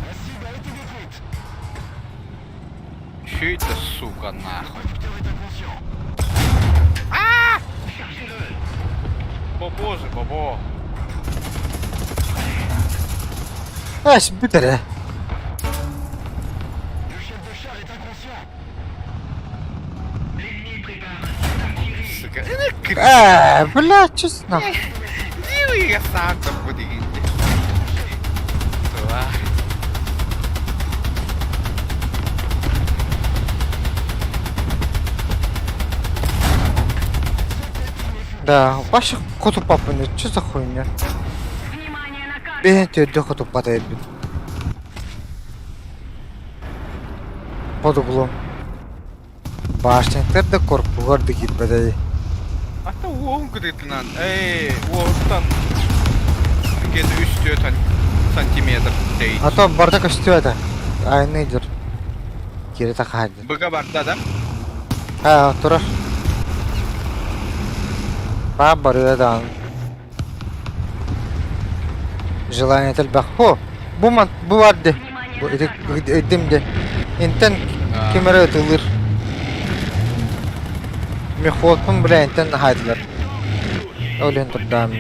La cible a été détruite. Че это, сука, нахуй? Conducteur est inconscient. Chargez-le. О боже, бобо. Эс бүтэрэ. Le chef de char est inconscient. L'ennemi prépare un tir d'artillerie. Сука. Э, бля, честно. Дивы саата будигин. Тварь. Да, вообще коту папы нет. Что за хуйня? Внимание на карту! Бэйэн төрдө хотуппат эбиппин. Под углом. Башняктар да корпугар да киирбэтэй. Ата уоһун кытыытынан, ээ, уоһуттан где-то үс-түөрт сантиметр дэйит. А то барда көстүө этэ. Айны идер. Киирэтэ хаһайдыр. Быга барда да? Аа, турар. Баа барыа даҕаны. Желание элбэх. Хо, бу ман бу бар де. Бу өйдүм де. Интен ким эрэ ытылыр. Мехводпун бля интен хаайдылар. Ол иһин турдаам.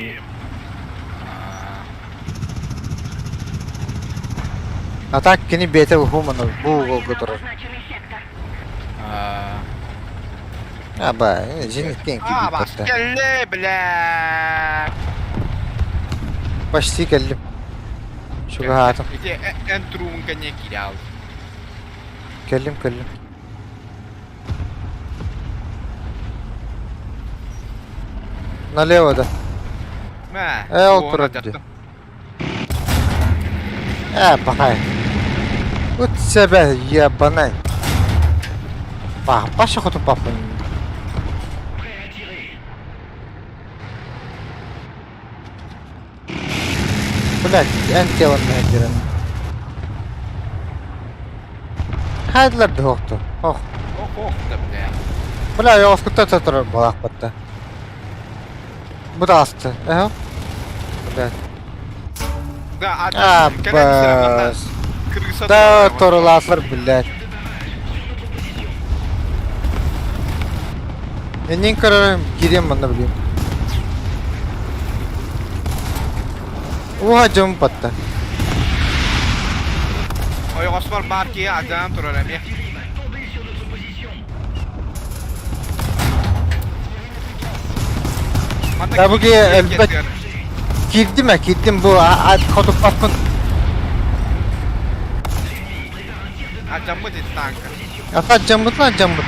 А так кини бэйэтэ уһуман бу уголга турар. Аба, зениттен А, бас киирбиттэр. кэллэ, бля. Почти кэллим. Чугаһаатым. Ити эн туругун кэннэ киирэ Кэллим, кэллим. Налево да. Мэ, Э, ол уона турар дии. дьаттым. Э, бахай. Вот себя ебаный. Паша хоту папа. Блять, эн телом мээдирэн. Хайдылар дохту. Ох. Ох, ох, да бля. Бля, я оскутта турар балаахпатта. Бу да асты. Эһэ. Блядь. Да, А, бас. Да, торулаатылар, блядь. Эннин көрөрүм кириэм манна билим. Уха дьон батта. Ойоҕоспор баар киһи адьаан турар эмиэ. Да бу элбэт киирдим ээ киирдим бу хотуппаппын. Адьаммыт танка. Ата адьаммытын адьаммыт.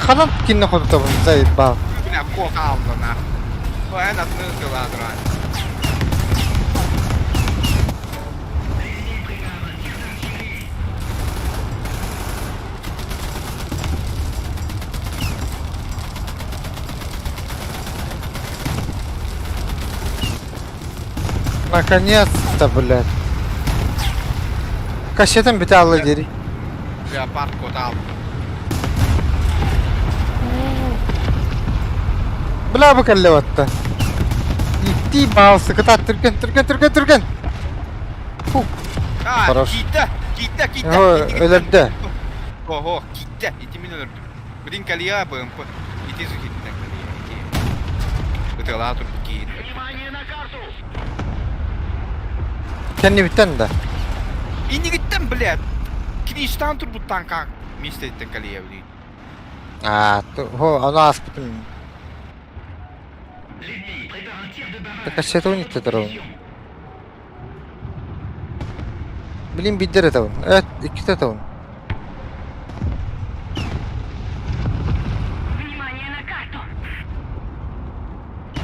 Ханан кинне хотутабын заебал. Бля, куотаалла на. Эн атны ытыладыран. Наконец-то, блядь. Кассетам бүтэ алла диэри. Леопард куотаал. Бля, бу кэллэ батта. Иттии баалсы кытаат түргэн түргэн түргэн түргэн. Фу. А, Хорош. киитэ, киитэ, киитэ. Өлөрдө. Ого, киитэ, ити мин өлөрдүм. Блин, калия БМП. Ити сухиттен калия, ити. Ытыалаа турбут киин. Внимание на карту! Кэннибиттэн да. Иннигиттэн, блядь. Киристан турбут танка миэстэттэн калия, блин. Аа, хо, ону ааспытым. Кассету не турабын. Блин, биирдэр этабын. Эт, иккитэ этабын. Внимание на карту!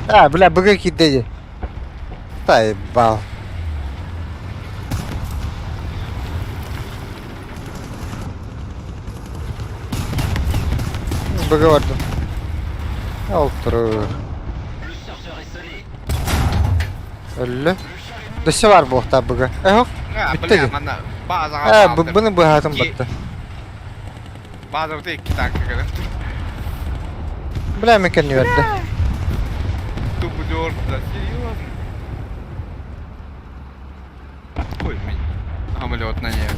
А, бля, быга киирдэ дии. Таебал. Быга бардым. Ол турur. Өллө. Дөссө бар буолуохтаах быга. Эһок. А, Бүттэ бля, дии. манна базаҕа Ээ, баалдыр. быны быһаатым Икки- батта. Базабыта икки танка кэлэн тур. Бля, мен кэнни берді. Тупудер, да, серьезно? Ой, мен самолет на ней.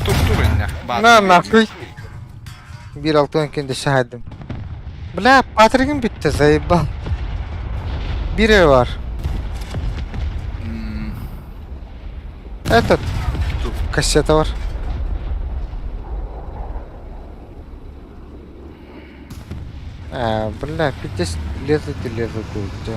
Туп-туп инне. На нахуй. Биир алтан кэнде шаһайдым. Бля, Патригым бүттэ, заебал. Биир эрэ бар. Этот кассета бар. А, бля, пиздец, лезут и лезут, да.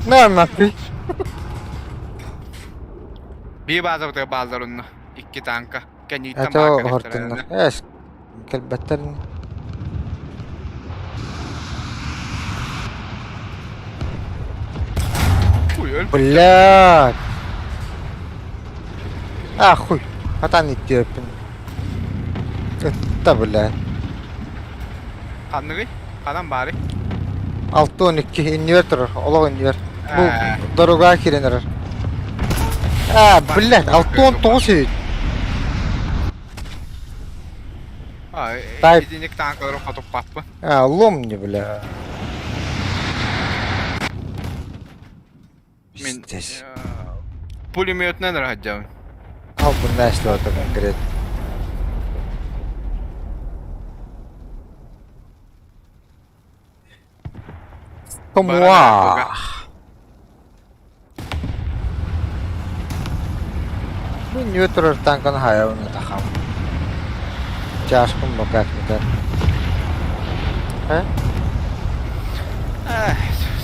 На нахуй. Бии баазабытыгар бааллар онно. Икки танка. Кэннииттэн Это баар оһортуннар. кэлиэхтэрэ. Эс, кэлбэттэр. Хуй, өл. Блядь. А, хуй. Хатан иттиэппин. Ытта, блядь. Ханныгый? Ханан баарый? 6-12 иннибэр турар, олох иннибэр. Бу Ээ, дорога киирэн эрэр. А, блядь, 6-19 эбит. А, Тай- итинник танкалары хотуппаппын. А, лом мне, бля. Мин Пиздец. пулеметынан эрэ сылдьабын. Албыннаа это конкретно. Томуа. Бу ньүө турар танканы хайабын атахам. Чашкым бакат мутар. Э? Эх,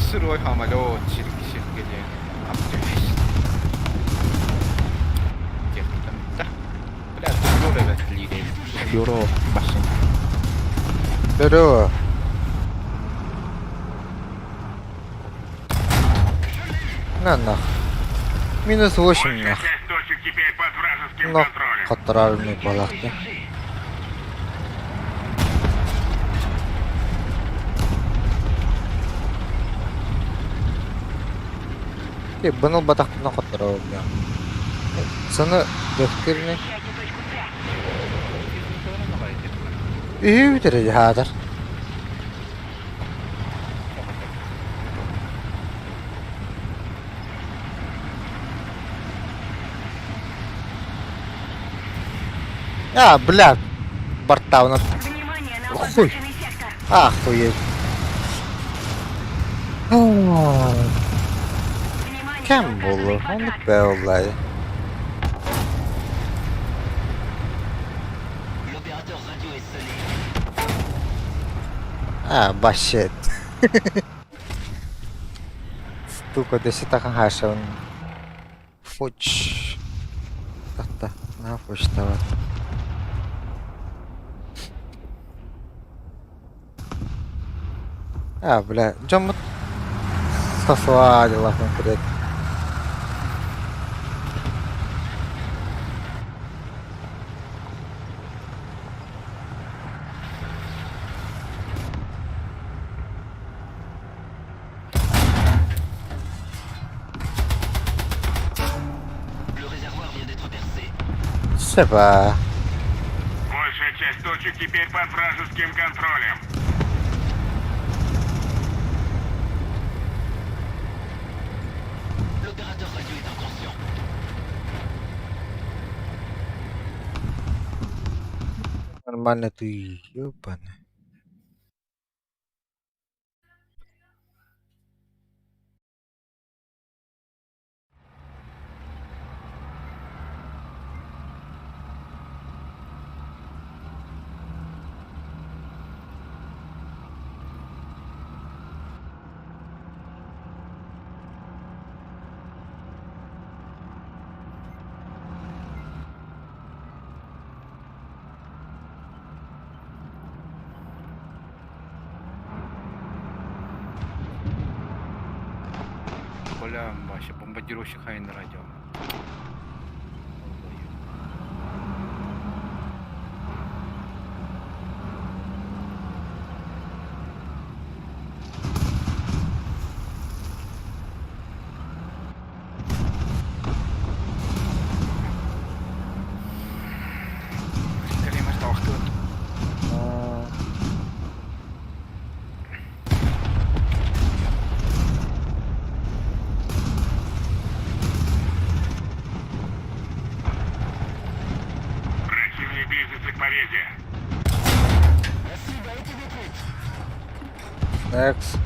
сырой самолет, сирки-сирки диэн. Техника да. Бля, дублер эбэт лиирэй. Дублеро басын. Здорово. На нах. Минус 8 Большая нах. часть точек теперь под вражеским Но контролем. хотторар балахты. Бұны батақпына хотторар бля. Саны дөккерне. Үһү бүтэр хаатар. А, бля, бортауна. Внимание на Хуй. обозначенный сектор. Охуеть. Внимание Кем на болу? указанный Оны квадрат. бәулай. L'opérateur radio est sonné. А, башет. Стука, десе тахан хашан. Фуч. Тата, на фуч тават. А, бля, жомут сосуа дела конкретно. Le réservoir vient d'être percé. Себа. Большая часть точек теперь под вражеским контролем. L'opérateur radio est inconscient. Нормально ты, ёбаный. Бля, вообще бомбардировщик хайн радио. А, Противник близится к победе. La cible a été détruite. Next.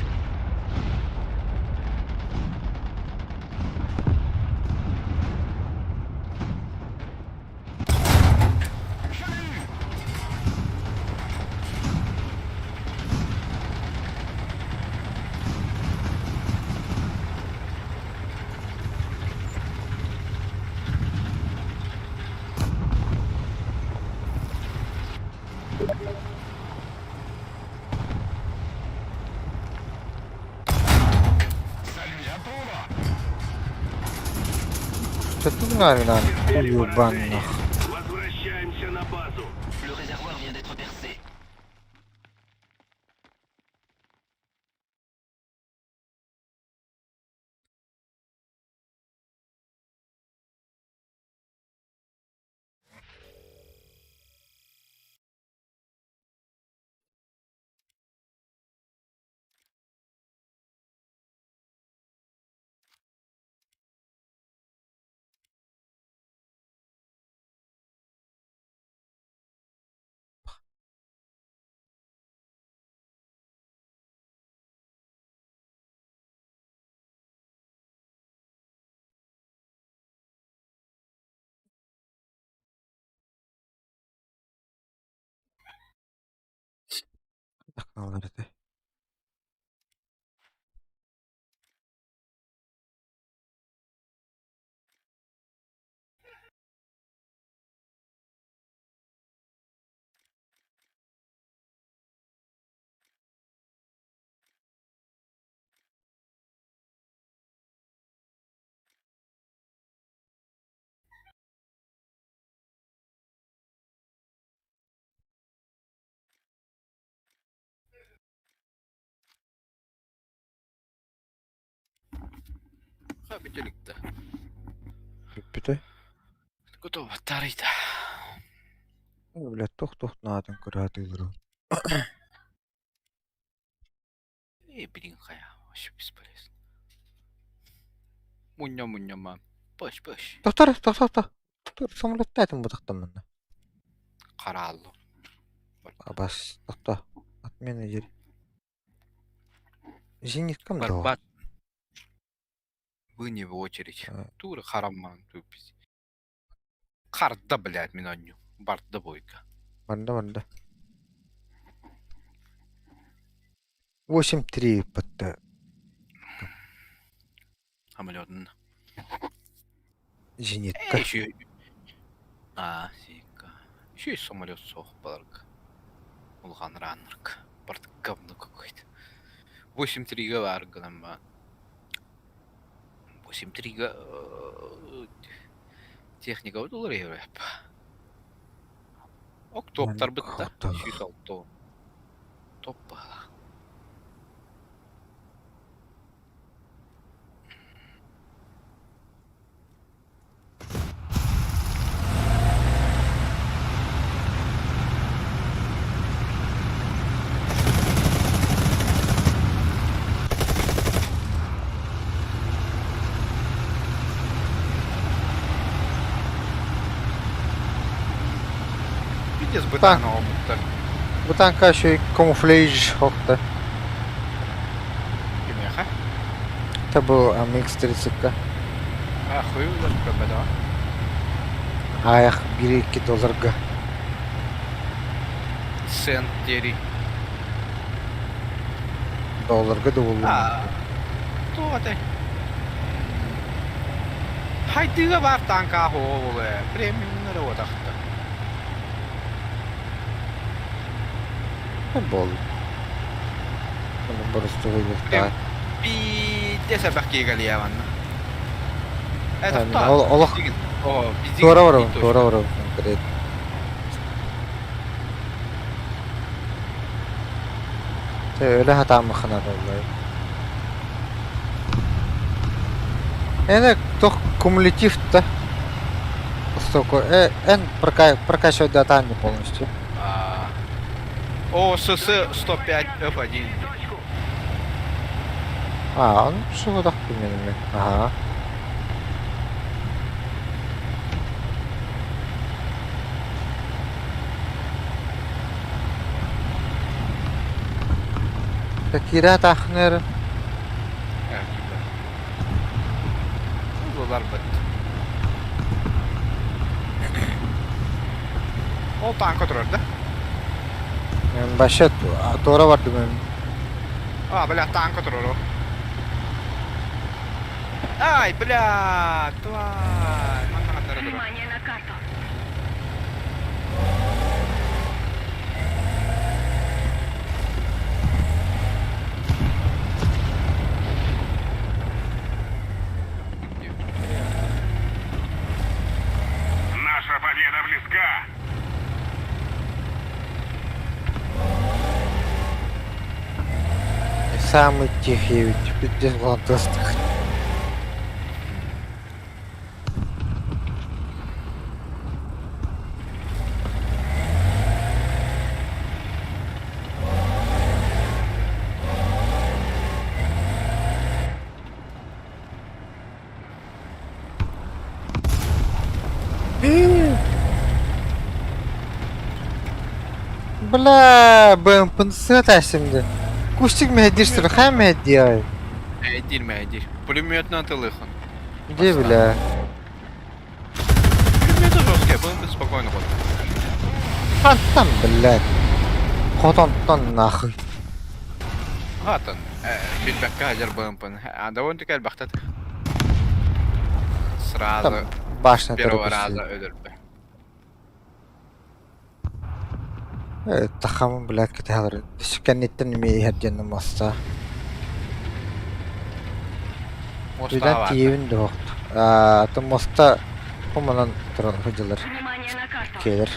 Чөттүгүнаарынан уйбаннах. Возвращаемся на базу. Le réservoir vient d'être percé. Хаалар этэ. Бүтэликте. Бүппүтэ. Готово, тарыйда. Бля, туох-туох наатын көрөөтүлэрэ. Э, блин, хайа, вообще бесполезно. Мунья-мунья-ма. Пыш, пыш. Тохтор, тохтор, тохтор. Самолеттаатым бутахтаммын. Карааллы. Абас, тохто. Отмена дери. Зениткам доо. Барбат. Вы не в очередь. А. Тура харамман тупись. Карда, блядь, мин онню. Барда бойка. Барда, барда. 8-3 пытты. Самолетын. Зенитка. Еще... А, зенитка. Еще и самолет сох баларга. Улхан раннарк. Барда говно какой-то. 8-3 бар гынан 8-3 техника доллар евро. Ок топтар бытта. 106. Топ бала. Пиздец бытаного будто. Бутанка еще и камуфляж хокта. Кимеха? Это был АМХ-30К. Ахуй, да. Аях, бери долларга. Сент дери. Долларга да болу. То ты. Хайдыга бар танка хооле. Премиум работахта. Бол. Просто выйдет. Пиздец баккигалияванна. Это Олох. Туора барабын, туора барабын конкретно. Өлө хатаамахана доллай. Эне тох кумулятив та. Столько эн прокачивать дата не полностью. ОСС 105 F1. А, он что так примерно. Ага. Кира тахнер. Улар бит. Ол танк отырар да? Башет, туора барды мен. А, бля, танк отырар. Ай, бля, тварь. Внимание на карту. самый тихий ведь, пиздец фантастика. Бля, БМП-ны сыата şimdi. Кустик мehdir хай мehdir. Мehdir мehdir. Пулеметный тылыхан. Где, бля? Пулеметы жесткие, БМП спокойно ходит. Хантан, блядь. Хотонтон нахуй. Хатан. Билбэккэ хадьар БМП-ны. А довольно-таки элбэхтэ. Сразу Там башня первого торопишься. раза өлөрдө. Тахамын, блядь, кытаалар. Сүкэнниттэн эмиэ иһэрдиэн муоста. Моста Үйден баар. тиийэбин дуоҕут. Аа, муоста хомонон туран сылдьаллар. Внимание на карту. Киэлэр.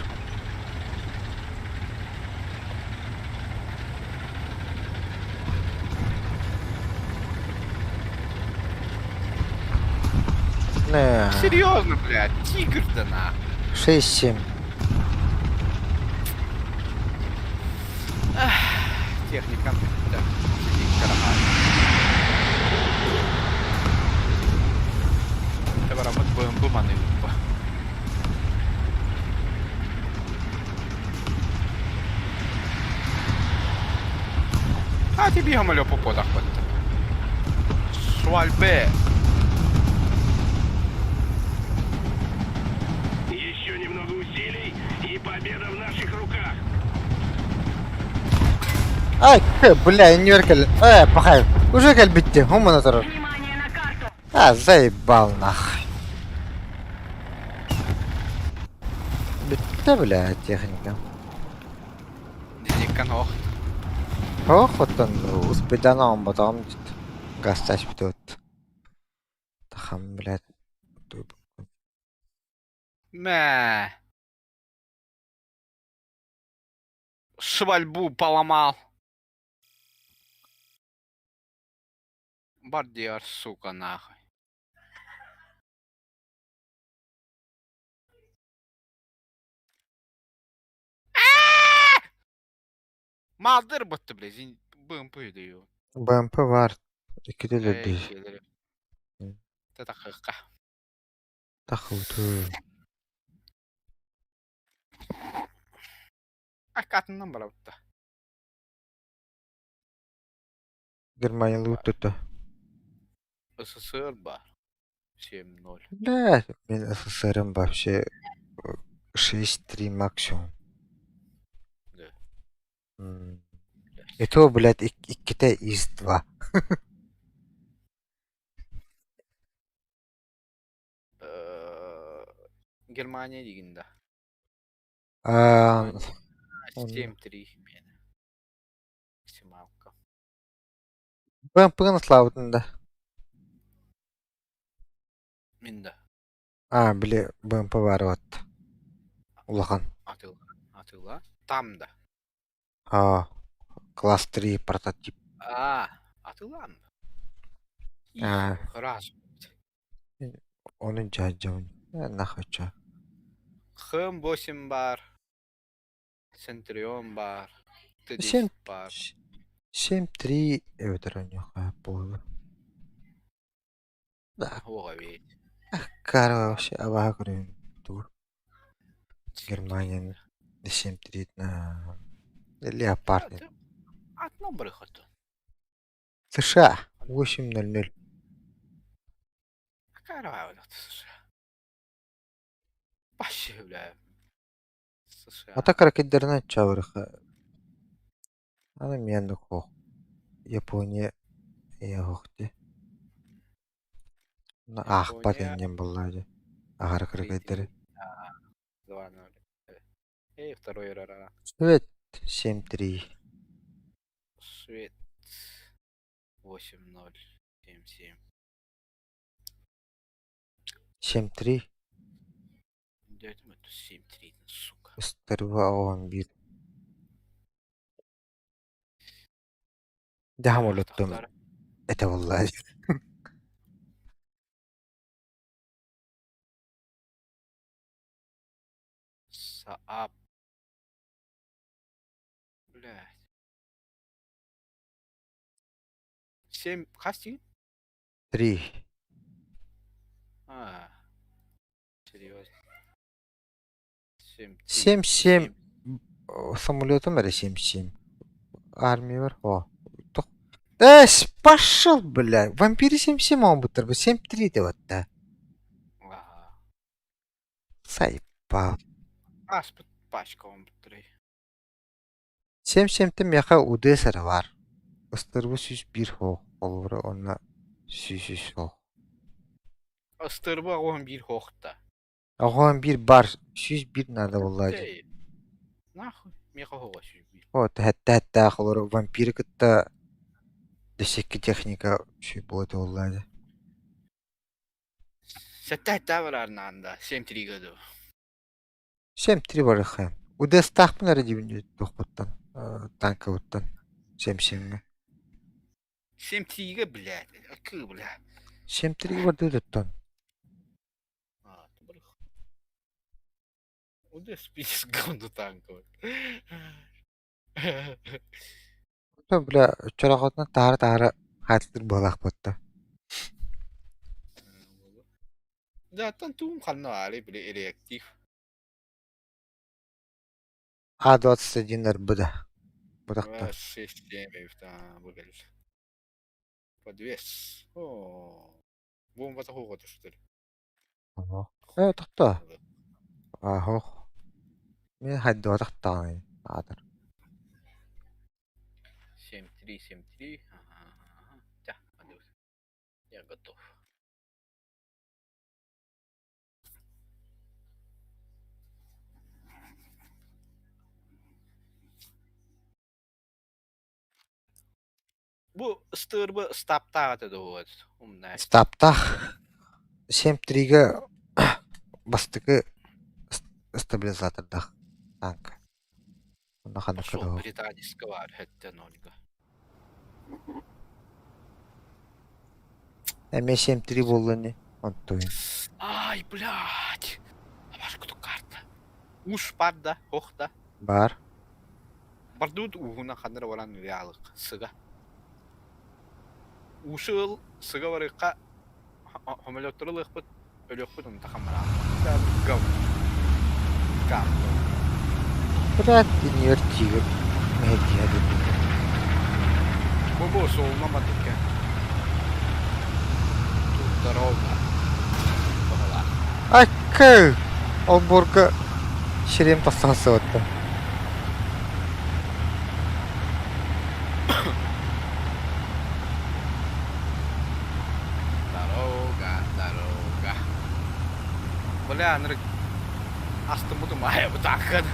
Не, Серьезно, блядь, тигр да на. 6-7. Техника. Да. Сиди, карабан. Табарамыт БМП маны уппа. А тебе гамалё по подах Швальбе. Еще немного усилий, и победа в наших руках. Ай, бля, иннибэр кэл. Э, пахай. Уже кэлбиттин, хомоно турар. Внимание на карту. А, заебал нахуй. Бүттэ, бля, техника. Диккан ох. Ох, оттон успейдан оҥботоҕум гастач бүтүөт. Тахам, блядь. Мэ. Швальбу поломал. Бардиар, сука, нахуй. Малдыр бытты, блядь, БМП даю. БМП бар. Иккитэ өлөрдүү. Татахыка. Тахыбытыы. Акатынан барабытта. Германиялыы тута. СССР бар. 7-0. Бля, мин СССР вообще 6-3 максимум. Да. И то, блядь, иккитэ из 2. Германия дигин да. А, 7-3 миэнэ. Максималка. БМП-ны слабытын да. Мин да. А, били БМП бар вот. Улахан. Атыла. Атыла. Там да. А, класс 3 прототип. А, атылан. А. Раз. Ону дьаадьабын. Нахуй чё. ХМ8 бар. Центурион бар. Т-10 Семь. бар. 7-3 эбэтэр онньуохха буолла. Да, Оҕо ведь. кара вообще абаһа көрөбүн тугу. Германияны 7-3 на Леопард. Атынан барыхаты. США 8-0-0. Какая вот США? Вообще, бля. США. Ата каракеддеринэн чабырха. Аны мен хох. Япония яхохти. На аахпат Япония. иннен буллаады. Ахара каракеддери. 2-0. Эй, второй рара. Швед 7-3. Швед. 8-0. 7-7. 7-3. Дядь, мы тут 7-3, сука. Стерва 11. Дьэ самолеттум этэ буолла. Saab. Блядь. Семь... Хас дии? Три. А, серьезно. Семь три. 7-7 самолетом эрэ 7-7. Армиялар о. Эс, пошел, бля. Вампиры 7-7 оҥорбуттар, 7-3 деп атта. Ага. Сайпал. Ааспыт пачка оҥорбуттарай. 7-7-тэн миэхэ УДС эрэ баар. Ыстырбы 101 хоох, холобура уонна 103 хоох. Ыстырбы 81 хоохта. 81 бар, 101 наада буоллаа дии. Нахуй, миэхэ оһоҕо 101. О, тэһэттээх олору вампиры кытта дөссөкки техника үчүгэй буолуо этэ буоллаа дии. Сэттэ бараар наанда, 7-3 году. 7-3 барыаххайым. УДС-таахпын эрэ диибин туохпуттан, танкабыттан, 7-7-ҥэ. 7-3-гэ, блядь, акыы, бля. 7-3-гэ бардыы туттан. А, ты барых. УДС пиздец говно танковый. Оттон, бля, чорохотунан таһара-таһара хаатылыр буолаахпытта. Да, оттон туум ханна баарый, били, реактив. А21 РБД. Бырахта. 6-7 бу кэлэр. Подвес. О, бомбата хуоҕа түстэр. Э, тохтоо. Аһох. Мин хайдыбатах даҕаны аатар. 7-3, 7-3. Ага. Тя, Я готов. Бу ыстыырбы ыстааптаах этэ дуо умнаай. Стаптаах 7-3-гэ бастакы стабилизатордаах танка. Онно ханнык Пошел британецкого архетте нольга. Эмиэ 7-3 буолла ини онтуйун. Ай, блядь! Абашка карта. Уш бар да, ох да. Бар. Бардыбыт ууһунан ханна эрэ баран ыаалык сыга. Уушу ыл, сыга барыахха самолеттору ылыахпыт, өлүөхпүт онто хамараан. Гав. Карта. Блядь, тинигэр тигр мэһэйдиһэ турбута. Бу суолунан бардыкка. Тут дорога. Баҕалаах. Аккы! Олбуорга сирэйим тахса сылытта. Дорога, дорога. Бля, анырык астыммытым аайабытааккын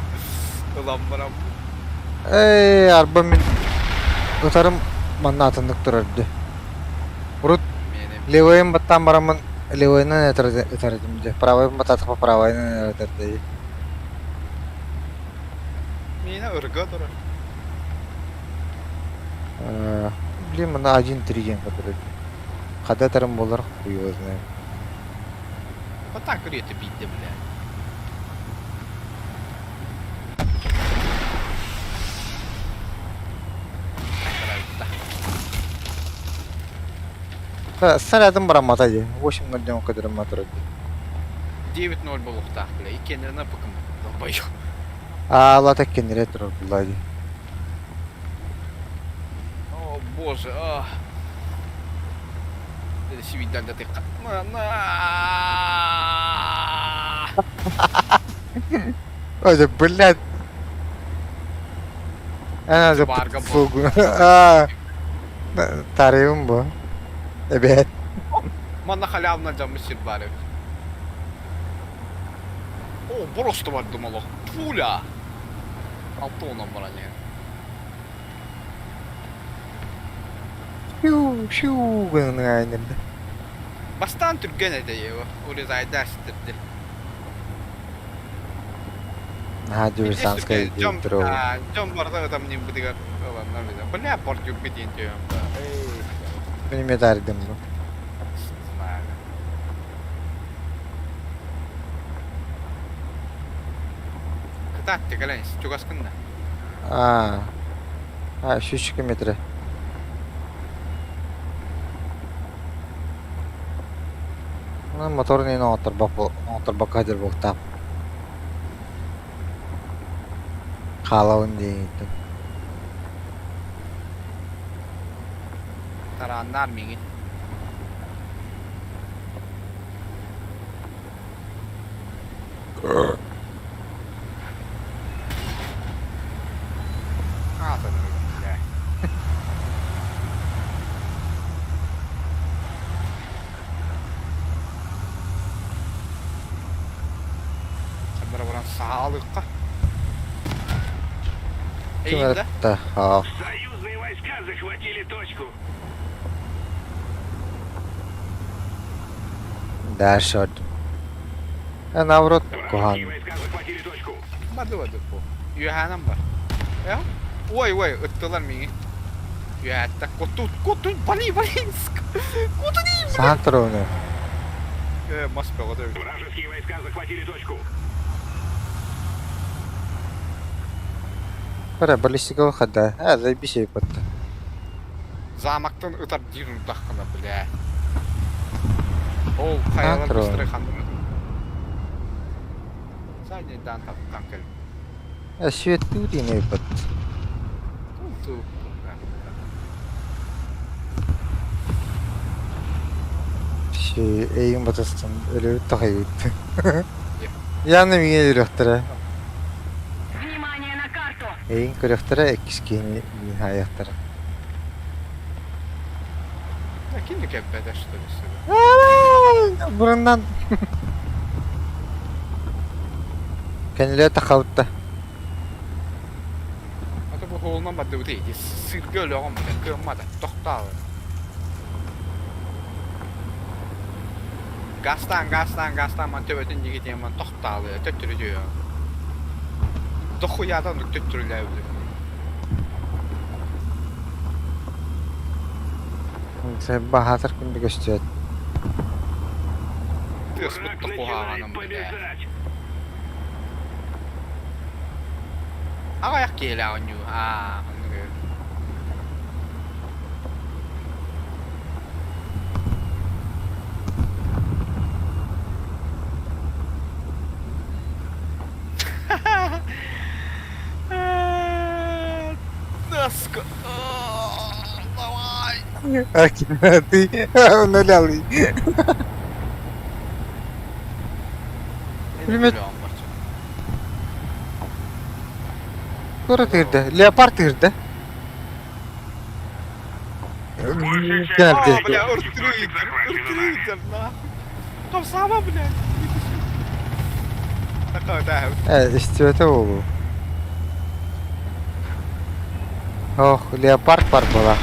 ылан баран Эй, арба мин ытарым манна атыннык турар дии. Урут левыйын баттаан бараммын левыйынан ытар этим дии. Правайын баттаатахпа правайынан ытар дии. Миэнэ ырга турар. Блин, мына 1-3 диэн көрдөрөр. Хада ытарым буолар, хуй его знает. Вот так это биитэ, бля. Снарядым бараммата дии. 8-0 диэн көрдөрөн турар дии. 9-0 буолуохтаах, бля. Иккиэннэринэ пыкым долбоёб. Аалата кинилэр турар буолла дии. О, боже, а. Сибиидалда тыкка. На. Ой, блядь. Эн Барга А, тарыйым бу. Эбээт. Манна халявно дьаммыт сир баар эбит. О, просто бардым олох. Пуля! Алтонан баран иһэн. Шиу, шиу гынан айнырды. Бастаан түргэн этэ его. Урезайда ситирди. Наһаа диверсантскай Дьон дьон дьон барыта ытам ньыммытыгар. Ыланна бile. Бля, бордюр диэн төһөм ба. Эй, Мин эмиэ таарыйдым бу. знаю. Кытаатты кэлэн чугас гынна. Аа. А, 302 метре. Ну, моторун иһин оҥотторбокко сылдьар буолуохтаах. Хаалабын диэҥиттэн. Тарааннаар миигин. Аатын бля. Ханнара баран саалыкка. Ким Эйин да? эрэ аа Союзные войска захватили точку. Дальше ордум. Э, наоборот, куһаҕан. Вражеские войска захватили точку. Барды барды бу. Үөһээнэн бар. Э? Ой, ой, ыттылар миигин. Үөһээттэ. Куту, куту, бали, бали. Куту не. Саһан туругуну. Э, мас бөҕөтө эбит. Вражеские войска захватили точку. Бара баллистикаҕа хада. Э, заебись эбит Замоктан ытар диир урдаххына, бля. Ол хайалар Саһан быстрый ханнык. Задний дан таптан кэл. Э, сүөттүү диэн эбит. Ту. Ши, эйин батастан өлөбүт тахайбыт. Яны миҥэ үрөхтөрө. Внимание на карту! Эйин көрөхтөрө иккис киһини миин хаайыахтара. Кини кэппэтэ что ли сюда? Буруннан. Кэнилээ тахабытта. А то бу хоолунан бардыбыт ити сырга өлөҕүм бile кыаммата тохтоол. Гастаан гастаан гастаан ман төбөтүн диги ман тохтоол төттөрү дүйө. Дохуядан төттөрүлээбит. Сен баһаатар күндү көстүөт. Тыас Враг бутта начинает куһаҕаным бile. побеждать. Аҕайах киһилээх оонньуу. Аа, оннук. Наска. Давай. Ты нулялый. Пулемет. Кора тыырда. Леопард тыырда. А, Кэлди. бля, Ортрейдер, Ортрейдер, нахуй. Там сама, блядь. Такая, да. Э, истибэтэ буолуо. Ох, леопард бар буолаах.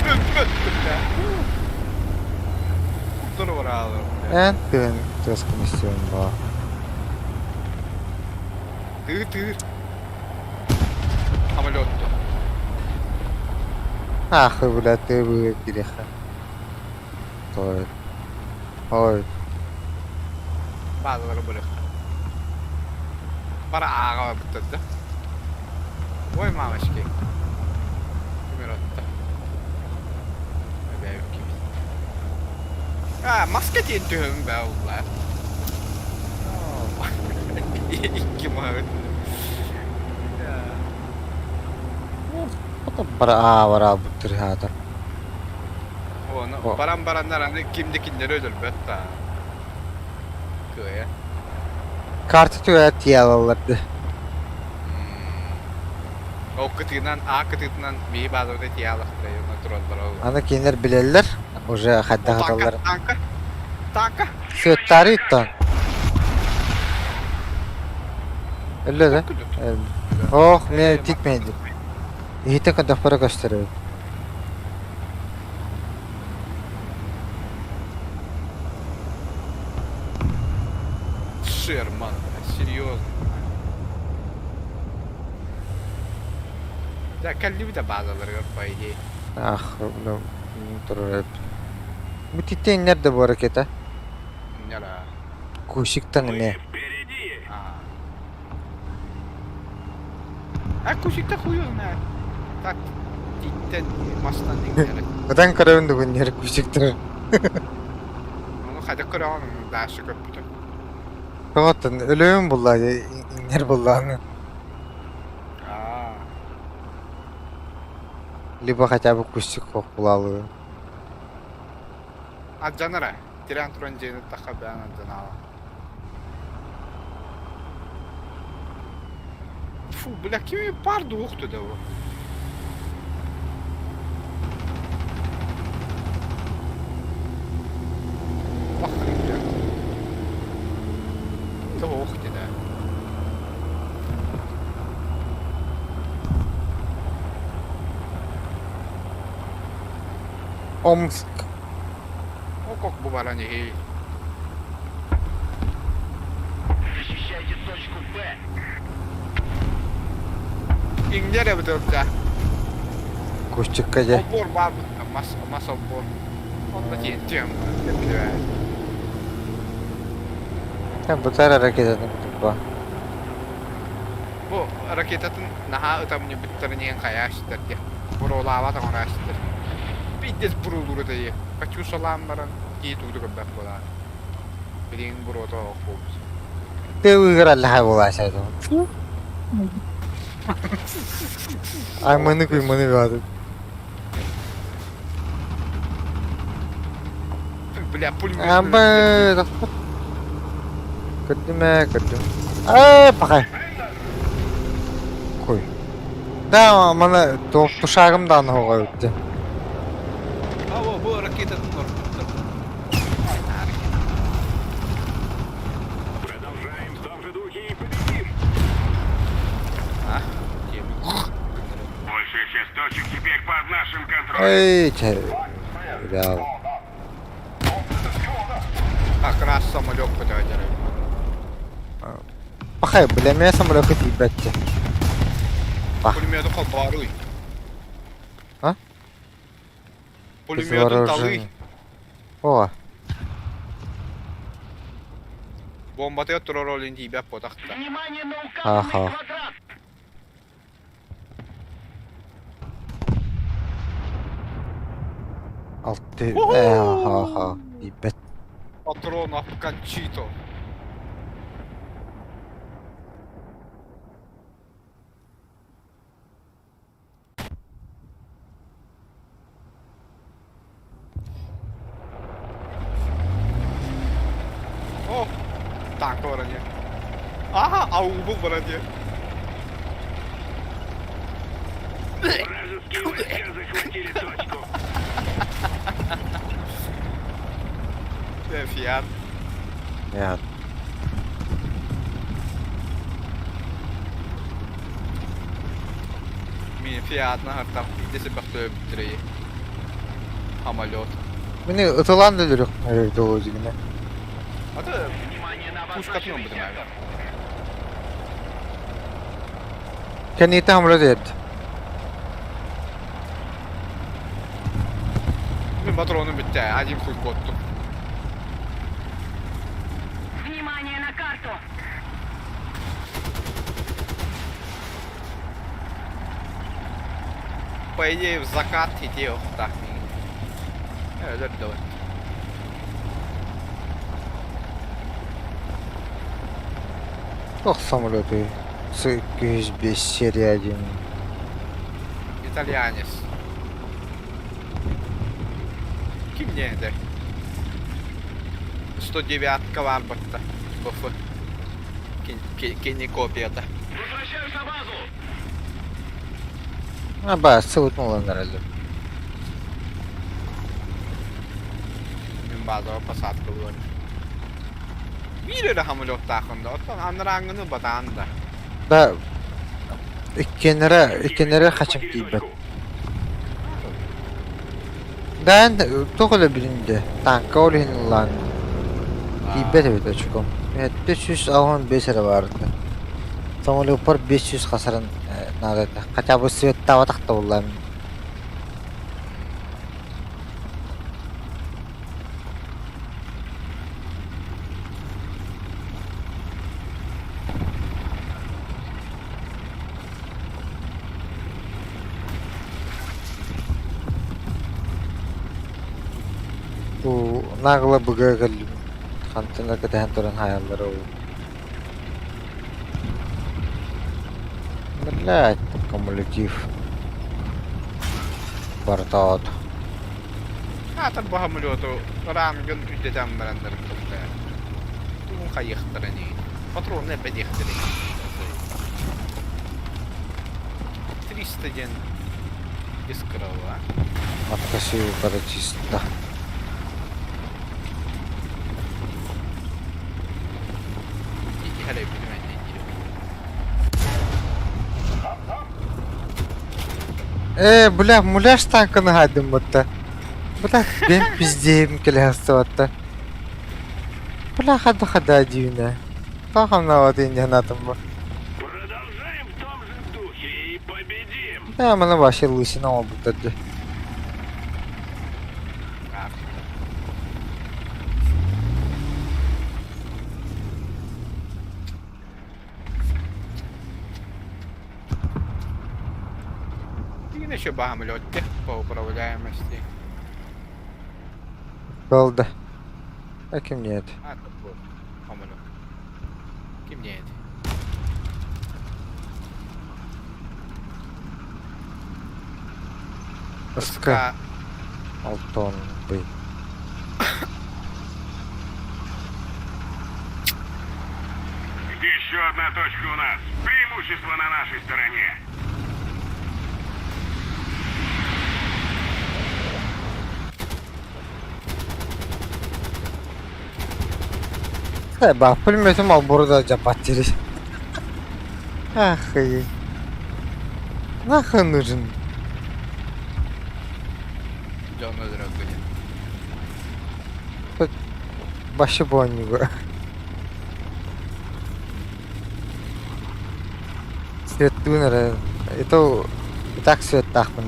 Бля. Курдары бар аалы. Эн тыын тыаскын истибин баа. Тыыр, тыыр. Самолет. Ах, бля, ты бы кириха. Ой. Ой. Баазалары бөлөх. Бара ааҕа буттады. Ой, мамочки. Кимер отта. Эбээ ким. А, маска диэн түһүм бээ улла. Икки маҕын. Бара аа бара буттыр хаата. Оны О. баран бараннар аны кимде киндери өлөрбөт та. Кыя. Карта түгә тиялаларды. Ол кытыынан, а кытыытынан бии баазарда тиялахтара, оны тураллар ол. Аны кинилэр билэллэр, уже хайда Танка, хаталлар. танка. Танка. Сүөттары иттон. Өллө да? Ох, мен тикмейди. Иһите көдөхпөрө көстөрөбүт. Шерман, бля, серьезно. Да, кэллибит базаларыгар по идее. Ах, бля, турар эбит. Бу титтиҥнэр да бу ракета. Нера. Кусиктан Мы эмиэ. впереди! А. А кусикта хуй знает. Так, титтен мастан иҥнэрэ. Ытан көрөбүн да күннэр кусиктар. Ону хайда көрөҕүн дальше көппүтүм. Тоҕоттон өлөөн булла иҥнэр буллааны. Аа. Либо хотя бы кустик хохулаалыы. Адьанара. Тирээн туран дьиэни тахха бээн адьанаала. Фу, бля, кими пар дуохту да бу? Туох дедэ? Омск. О, как бу баран иһий. Защищайте точку Б! Иҥнэр эбит ылда. Кустикка дьэ. Олбуор баар мас мас олбуор. Онно тиэнтиэм. Бутара ракетатын кутуппа. Бу ракетатын наһаа ытамньыбыттарын иһин хайааччытар диэ. Буруолаабат оҥорааччытар. Пиздец буруулуур этэ Катюшалаан баран киһи тугу да көрбөт буолаа. Билигин буруота оһох буолбут. Тыа аллаха буолааччы. Айманы куйманы баады. Бля, пулемет. Амба Көрдүм ээ, көрдүм. Ээ, пахай. Кой. Да, маны тушагым дааны хоҕа өттө. А, бу ракетатын орпуттар. Продолжаем в том же духе и победим! А, Большая часть точек теперь под нашим контролем. Эй, чэ. Бля. Как раз самолет көтөөдөрө. Пахай, бля, меня самолет тиийбэт. Пулемету холбооруй. А? Пулеметун талый. О, Бомбатыгар турар олин тиийбэт буотахта. Внимание на указанный Ага. квадрат! алты. Э, ха-ха. Тиийбэт. Патрон Апканчито. О, танка баран диye. Aha, аугу баран диye. Вражеские войска захватили точку. Фиат. Я. Мин Фиатна там десе бахты бүтүрей. Самолет. Мени ытылан да өлөрөх долу дигине. Аты Внимание на пушкатын обозначенный бутын сектор. Кэнниттэн самолет эрди. Мин патроным бүттэ, один хуй коттум. Внимание на карту! По идее, в закат идти так. Өлөр давай. Ох, самолеты. С-205 серия 1. Итальянец. Ким не это? 109-ка варбатта. БФ. Кини копията. Возвращаюсь на базу! А, ба, сылытмалан эрэллэр. Мин базаҕа посадка булар. Биир эрэ самолеттаахын да, оттон анарааҥҥыны батаан да. Да, иккиэннэрэ, иккиэннэрэ хачым Захватили тиийбэт. точку. Да, туох элэ билинде. Танка ол иһин ыллаан. Тиийбэт эбит очком. 565 эрэ баарыта. Самолеппар 500 хасарын. Надо это. Хотя бы светтаабатах да буолла. Бу нагло быга кэллим. Хантан да кэтэһэн туран хаайаллара ол. Блядь, кумулятив. Бортоот. Аатар бу самолету рангын үрдэтэн бараннарын кытта тугун хайыахтара ини патроны эбэдиэхтэрэ 300 диэн искрала. Откосил парачиста. Э, бля, муляж танканы хаайдым бутта. Бля, бен пиздеем кэлэ сылдьыбатта. Бля, хада хада диибинэ. Туох хамнаабат инньэ бу. Продолжаем в том же духе и победим! Да, маны вообще лысина оҥорбуттар дии. Тигин еще баһамлетте по управляемости. Болды. А ким нет? А, вот. Хамлет. Ким нет? СК. Алтон бый. Еще одна точка у нас. Преимущество на нашей стороне. Ба, пулеметом алборда жапат через. Охуеть. Нахуй нужен? Дьон өлөрөргө Вообще боннюга. Светтуун эрэ. Это и так светтаахпын.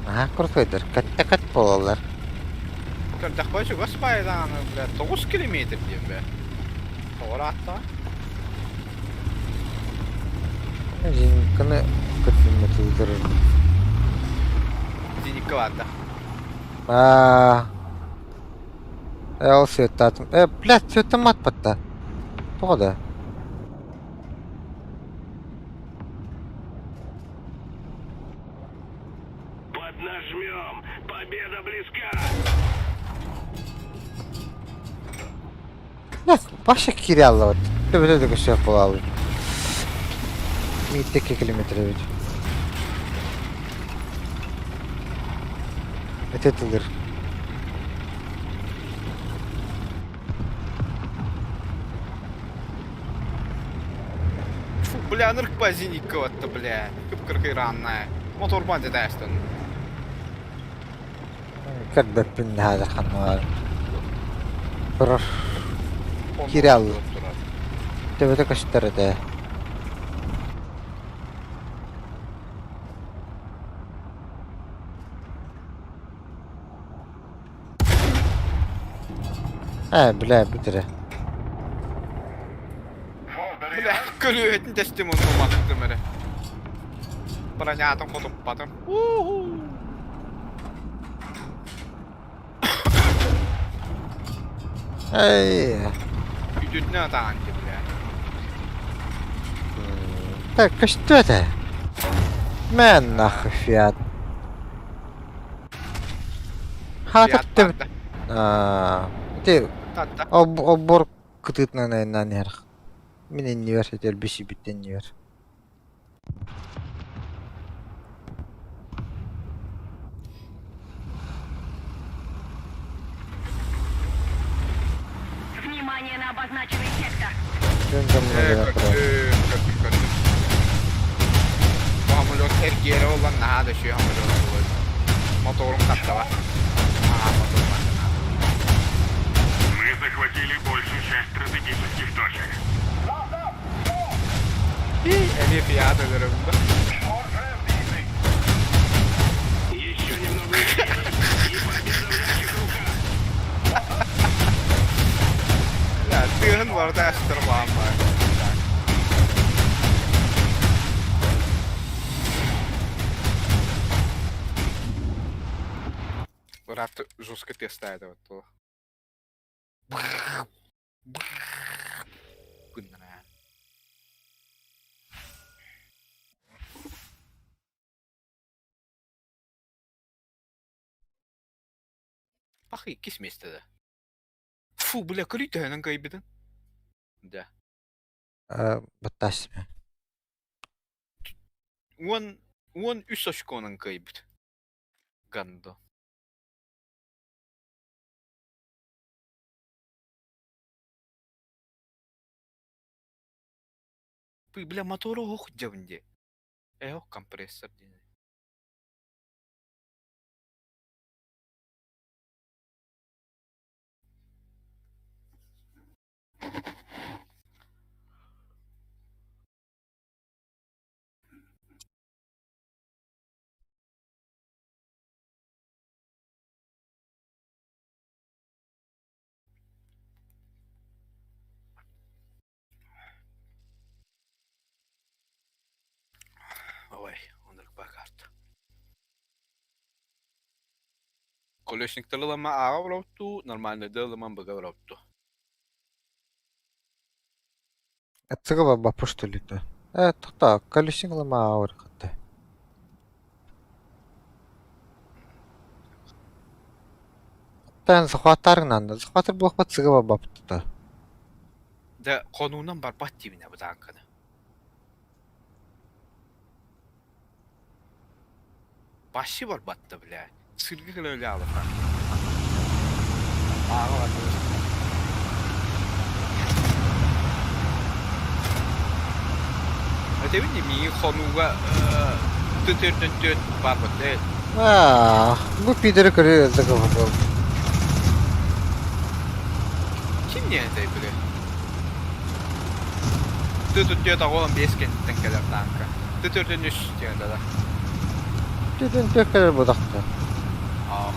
Наһаа крутойдар. Кэттэ-кэт буолаллар. Көрдөхпө чугас баайдааны, бля, 9 километр диэн бэ. Тоҕо Зенитканы көтүммөтүлдэр. Зенитка баарда. Аа. Э, ол светтаатым. Э, блядь, светтаммат батта. Тоҕо да? Поднажмем! Победа близка! Блядь, вообще киирэ Төбөтө да көстүөх буолаабыт. Мииттэкки километр эбит. Этэ тылыр. Фу, бля, ныркпа зенитка батта, бля. Кып-кыркыйраанная. Моторбан дедээстэн. Көрбөппүн наһаа ханна Турар. Киирэ Төбөтө көстөр этэ. Э, бля, бүтэрэ. Бля, көлүөтүн тэстим онну маттым эрэ. Бронятын хотуппатым. Уху. Эй. Үтүтүнэ атаан бля. Так, что это? Мэн нахуй фиат. Хата Фиат төп. Аа, ти Татта. оббор кытытынан айнан ярах. Мин университет биси биттен нивер. Внимание на обозначенный сектор! Күн Э, көрдүм, көрдүм, көрдүм. Бу самолет эргиэрэ олан наһаа да үчүгэй самолет буолар. Моторум хаттаба. Аа, моторум Мы захватили большую часть стратегических точек. Эмиэ пиада өлөрөбүн да. Еще немного усилий, и победа в наших руках. Тыаһын барыта астар баан баар. Ыраатта жестко тестаайда вот Гыннара. Пах иккис миэстэдэ. Фу, бля, көрүй төһөнөн кыайбытын. Да. Баттаасыма. 10 13 очконан кыайбыт. Гандо. Бля, мотору ох дьабын дии. Э, ох компрессор диэн. Ой, оннук бакарт. Колесниктары ылама ааҕа олорбуттуу, нормальныйда ылыман быга олорбуттуу. Аттыга баппуш төлүтэ. Э, тоқта, колесин ылама ауыр хатта. Тэн захваттарыңнан, захватыр буолбат сыга баппыта. Да, хонуунан барбат диибин бу тааҥканы. Вообще барбат да, бля. Сыргы кэлэ өлө аалата. Ааҕа бардыбыт. Этэбин дии миигин хонууга төрдөн төрт барбыт ээ. Аа, бу пидоры көрө заговор. Ким диэн этэй били? Ты тут 85 кэнниттэн кэлэр тааҥка. Ты төрдөн үс диэн да. Түтүн төккелер будақта. Аа.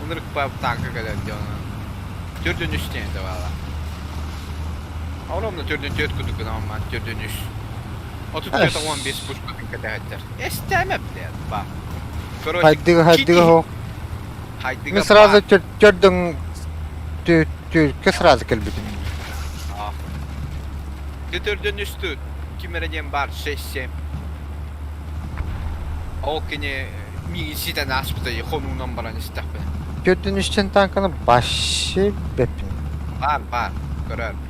Ынырык тааҥка кэлэр диэн. Төрдөн үс диэн да баала. Ровно төрдөн төрт курдук гынан төрдөн үс. 34 15 пушкатын кэтэһэттэр. Эстээме блядь, ба. Короче, Хайдыга хайдыга хо. хайдыга Мен сразу төрдөн түркө сразу келбитим. Аа. Ты төрдөн үстү ким эрэ диэн баар 6-7. Ол кини миигин ситэн ааспыта хонуунан баран истэхпинэ. Төрдөн үстен танканы башы беппин. Баар, баар. Көрөр блин.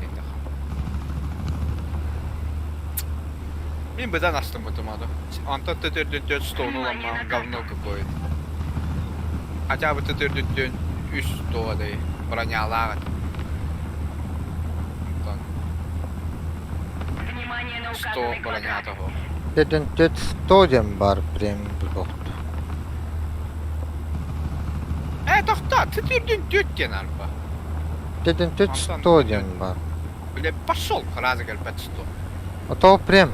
Мин быдан астыммытым ады. Антон Т төрдөн төрт стону ламма говно какое-то. Хотя бы Т төрдөн төрт үс туодай бронялаах. Антон Внимание на 100 указанный квадрат. бронята хо. Төрдөн төрт 100 диэн бар прем бохту. Э, тохтоо, Т төрдөн төрт диэн арба. Төрдөн төрт 100 диэн бар. Бля, пошел, раза кэлбэт 100. Ото прем.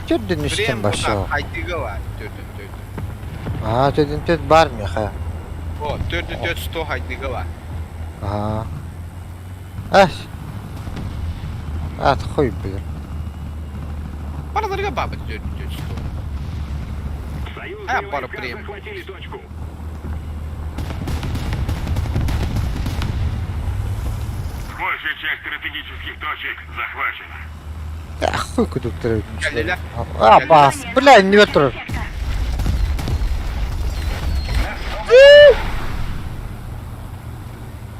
Төрдөн үстен Прем башы. хайдыга бар, төрдөн төрт. Аа, төрдөн төрт бар меха. О, төрдөн төрт 100 хайдыга бар. Аа. Аш. Ат хуй бил. Бараларга баба төрдөн төрт 100. Союзные А, пара войска прем. захватили точку. Большая часть стратегических точек захвачена. Э, хуй кудук Кэллилэр. А, бас. Бля, не тур. Сектор.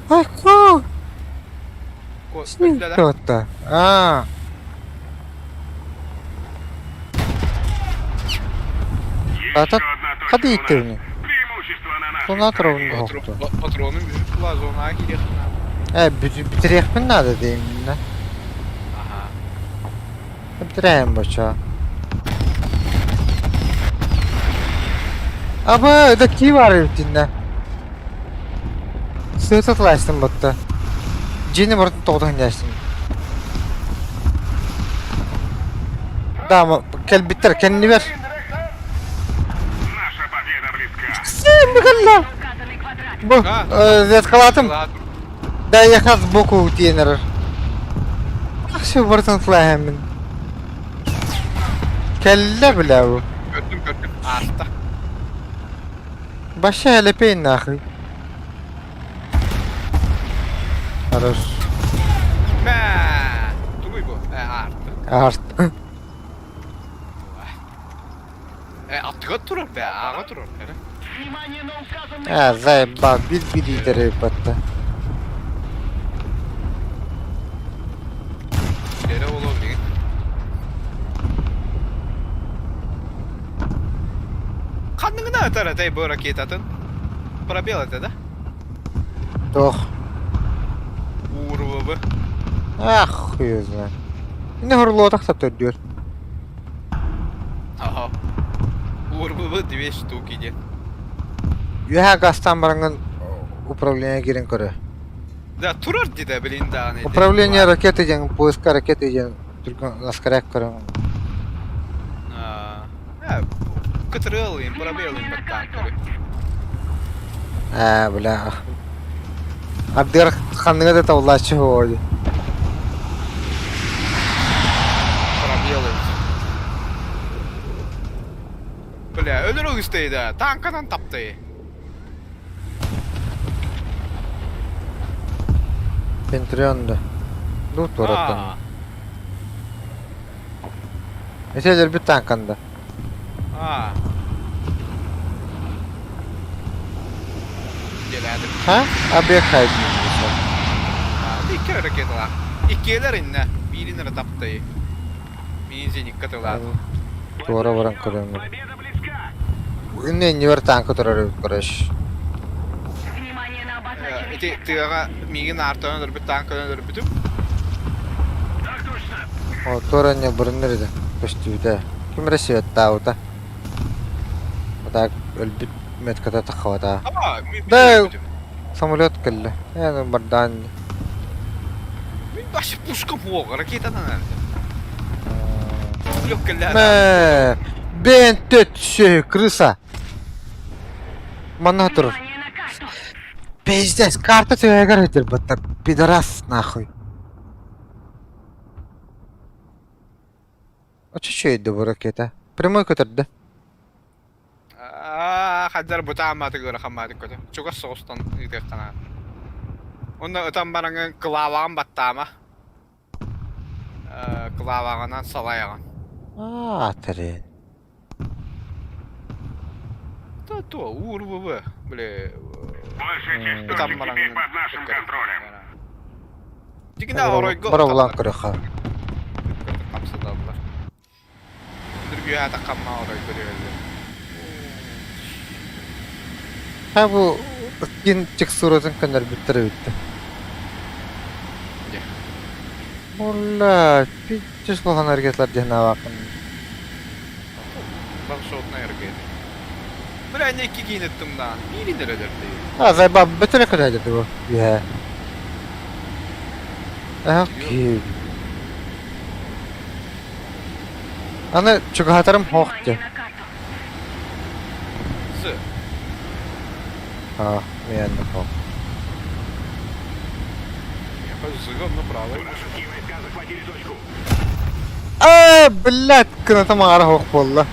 Ай, ку. Ко, С ним да. кто-то. А, Еще А тут одна точка ходи у нас. ты в них. Преимущество на нашей Зона стороне. ровно хохту. Патроны бүтүп була зонаға кириэххин. Э, бүтүрүөхпүн наада деймин. Ага. Бүтүрээм бочо. Аба, это кии баар эбитиннэ. Сыта тылаастым батта. Дьиэни барытын тоҕута сынньаастым. Да, кэлбиттэр кэннибэр. Наша победа близка. Сэммикалла. Указанный квадрат. Бу, веткалаатым. Да, я хас сбоку тиэнэр. Все барытын тылааһыммын. Кэллэ бля бу. Көрдүм көрдүм. Ааста. Баша лепей нахуй. Хорош. Мэ. Тугуй бу? Э, аарты. Арт. Э, аттыга турар бе, ааҕа турар. Эрэ. Внимание на указанный... А, заебал, бил билидери батта. Эрэ боло билигин. Ханныгына ытар этэй бу ракетатын? Пробел это, да? Туох. Уурубы. Ах, хуй знает. Не горло тахса төрдүөр. Ага. Уурбубы две штуки диэн. Үөһэ гастан бараҥҥын управление киирэн көрө. Да, турар дии блин даҕаны. Управление ракеты диэн, поиска ракеты диэн түргэн наскоряк көрөн. Кытырыалыйын, пробелын баттаан көрө. Ээ, бля. Ардыгар ханныга да табыллааччы буолуо дии. Пробелы. Бля, өлөр ыгыстый да, танканан тапты. Пентрион да. Ду туораттан. Ити өлөрбүт танканда. Аа. Дьэлээдим. Ха? Объект хайдын. Икки ракеталаах. Иккиэлэр иннэ. Биирин эрэ таптай. Миин зеникка тылаат. Туора баран көрөммүн. Победа близка. Инне иннибэр танка турар эбит короче. Внимание на обозначенный Ити сектор. тыаҕа миигин аартан өлөрбүт танканы өлөрбүтүм. Так точно. О, туора не бұрыннар еді. Көстүүтэ. Ким эрэ светтаабыта. Так өлбүт метката таххабата. Аа, мин Да. өлөрбүтүм. Самолет кэллэ. Ээ, бардаан. Мин вообще пушка буолга ракетанан өлдүм. Легкая Мэ, бен төт сүө, крыса. Манна турар. Внимание на карту. Пиздец, карта түһэгэр өтөр баттар. Пидорас нахуй. Очучу өйдө бу ракета. Прямой көтөрдө. Аа, хаддар бутаамааты көрө хамааты көтө. Чугас соҕустан ыытыахтана. Онно ытан бараҥын кылаабаҕын баттаама. Э, кылаабаҕынан салайаҕын. Аа, тэрин. То то уурбубу бile Большая часть ытан точек бараҥын. теперь под нашим контролем. Дигина оройго Бара булан көрөхө. Хамсадаллар. Дүргү атаккамма орой көрүөллөр. Ha бу ыткин текстуратын көннөрбүттэр эбиттэ. Дьэ. Бля, пиздец улахан ракеталар диэн аабаккын. Ваншотная ракета. Бля, не икки киинеттим даҕаны. Биирин эрэ өлөрдө. А, заебал, бөтөрө көрөөдө бу. Үһэ. Окей. Аны чугаһатарым хоох Внимание дьэ. на карту. Сы. А, мен хоох. Зыгом направо. Вражеские войска захватили точку. А, блядь, кынатым аара хоох буолла.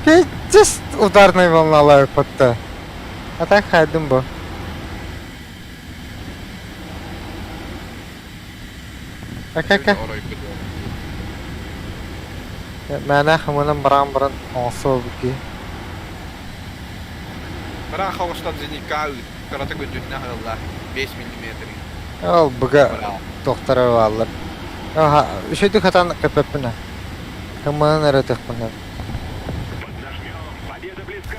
Пиздец ударный волналар потта. А так хайдым бу. Ака-ка. Мээнэ хымынан баран баран оҥосуо эбикки. Баран хаҕыстан зенитка кырата күндүннэ хылла 5 миллиметр. Ол быга тохтара бааллар. Үчүгэй хатан көппөппүнэ. Хымынан эрэ тыхпына. Поднажмем. Победа близка.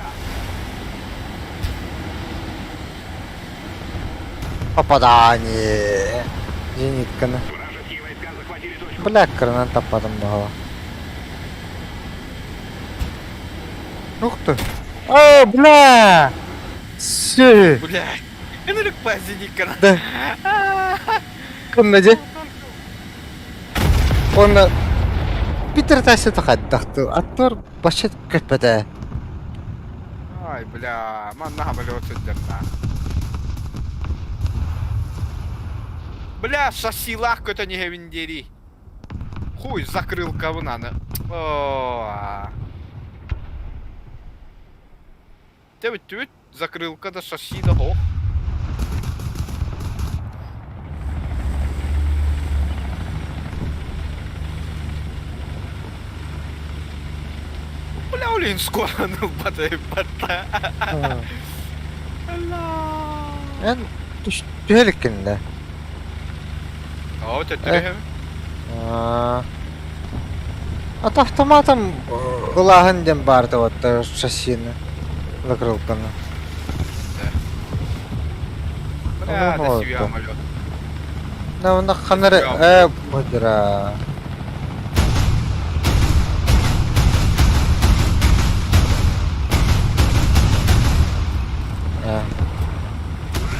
Попадание. Зенитканы. Вражеские войска захватили точку. Бля, кырынан таппатым баҕала. Ух ты. О, бля! Сü! Блядь. Ынырык пазиниккана. Да. Кынна дьэ. Уонна Питер тасыта хайдахты. Аттар бачча көппөтө. Ай, бля, манна самолет сылдьар Бля, шассилаах көтөн иһэбин диэри. Хуй, закрылкабын аны. О, Дьэ бүттүбүт. Закрылка да шасси да суох. Бля, олень скоро ылбата ылбата. Эн түһэ иликкин да? Оо, төттөрү иһэбин. От автоматом ылааһын диэн баар да шассины закрылканы. Бля, да себе самолет. Да, на ханары э быдыра.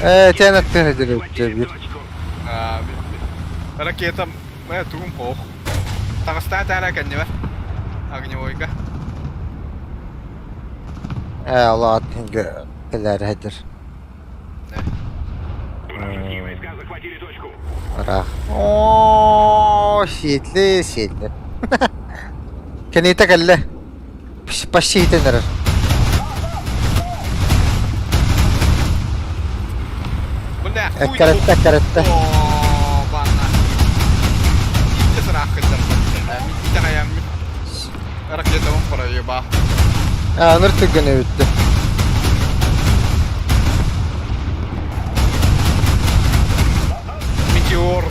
Э, тен аттыны директор. Ракета Мэ тугум ох. Таҕыстаа таара кэннибэр. Огневойга. Ээ, олоот кэлээр хадыр. Вражеские войска захватили точку. Ыраах. Оо, сиэтли, сиэтли. Кэниитэ кэллэ. Почти итэн эрэр. Бля, хуй Эккэрэтте, эккэрэтте. Оо, бана. Икки сыраах кыддар Итэҕэйэммит. Ракетабын проеба. Аа, ныр түргэн эбитти. Метеор.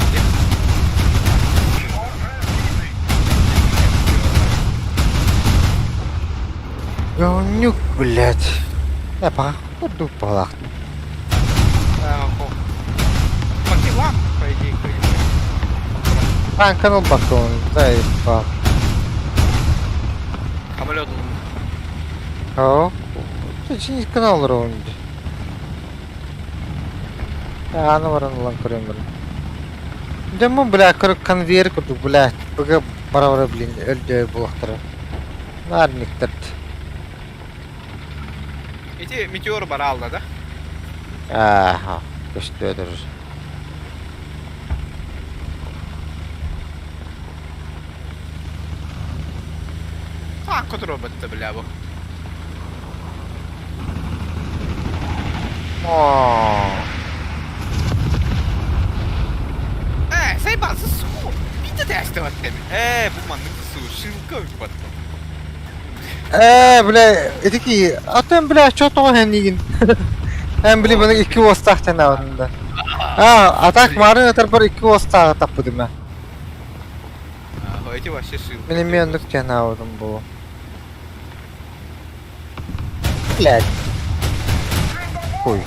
Говнюк, блядь. Э, пока курдук буолаах. По делам, по идее, Танкан ылбаккын, заебал. Самолет Оо, чиниккин олоробун дии. Ааны баран ылан көрөн баран. Дьоммун, бля, конвейер курдук, бля, быга бара-бара, блин, өлдөө буолуохтара. Нарниктар. Ити метеор бараалла да? Ааха, көстүөдөр. Таакка туруорбатта бля бу. Оо. Ээ, сайбансы суу. Биитэ тээстэбэт эми. Ээ, бу маннык суу, шилка ыппаттым. Ээ, бля, ити ки, атын, бля, чё тоҕо хэннигин? Эн, били, маны икки уостаах тэнээбитин да. А, а так марын ытарбар икки уостааҕы таппытым ээ. Эти вообще шилка. Мин эмиэ оннук тэнээбитим буолуо. Блядь. Хуй.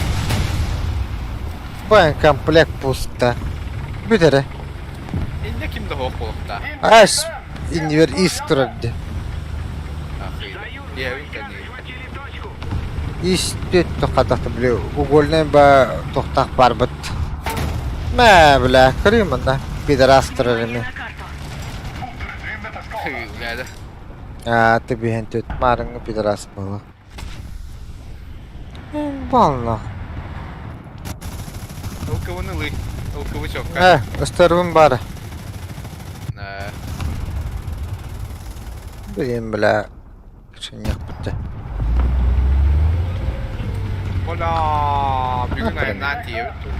Боекомплект пусто. Бүт эрэ. Иннэ ким да суох буолуохтаах. Ас иннибэр ис турар дии. Иэбин кэннигин. Захватили точку. Ис түөттө хатахта били угольнай ба туохтаах барбыт. Мэ бля, көрүм манна пидорас турар Внимание ини. на карту. Бля да. Аа, ты биһэн түөт маарыҥҥы пидорас буолуо. Буолла. Ылкыбыны ылый. Ылкыбы чокка. Э, ыстарбын баара. Э, Блин, бля, кышынньахпыт Оля, бүгүн айаннаан тиийэбит дуу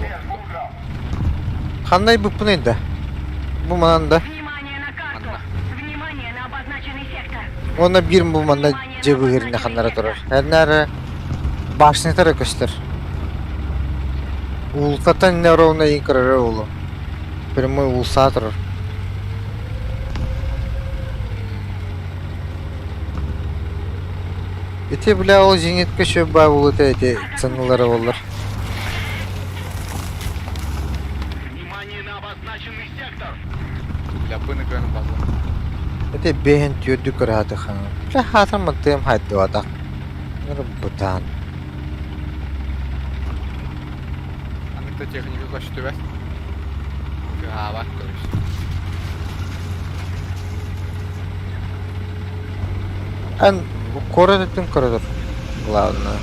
Ханна буппунай да? Бу манан да. Внимание на карту. Манна. Внимание на обозначенный сектор. Уонна биир бу манна дьиэ быһыырына ханнара турар. Эрнээр башнятара көстөр. Уулуссаттан иннэ ровно иин көрөрө уулу. Прямой уулусса турар. Ити бля ол зенитка шөп баа булута ити ценалары боллар. Внимание на обозначенный сектор. Бля, быны көрөн балла. Ити бэһин түөрдү көрөөтө хаҥа. Бля хаатар мантыам хайдыбатах. Бытаан. Анык да техника көстүбэт. Кыһаабат көрүс. Эн куорат өттүн көрөдөр, главное.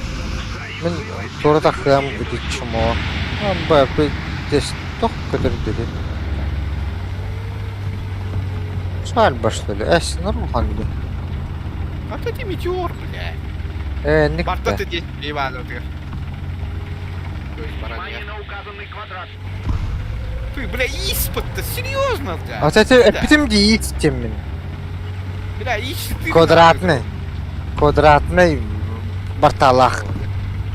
Мин туора тахсыам ити чмо. Б тох көтөр дири. Шальба, что ли? Эс, нормально. А ты метеор, бля. Э, Барта никто. ты здесь Иванов, ты. То есть Внимание баранья. на указанный квадрат. Ты, бля, испод-то, серьезно, бля? А это эпитем диит теммин. Бля, ищи ты. Квадратный. Квадратный барталах.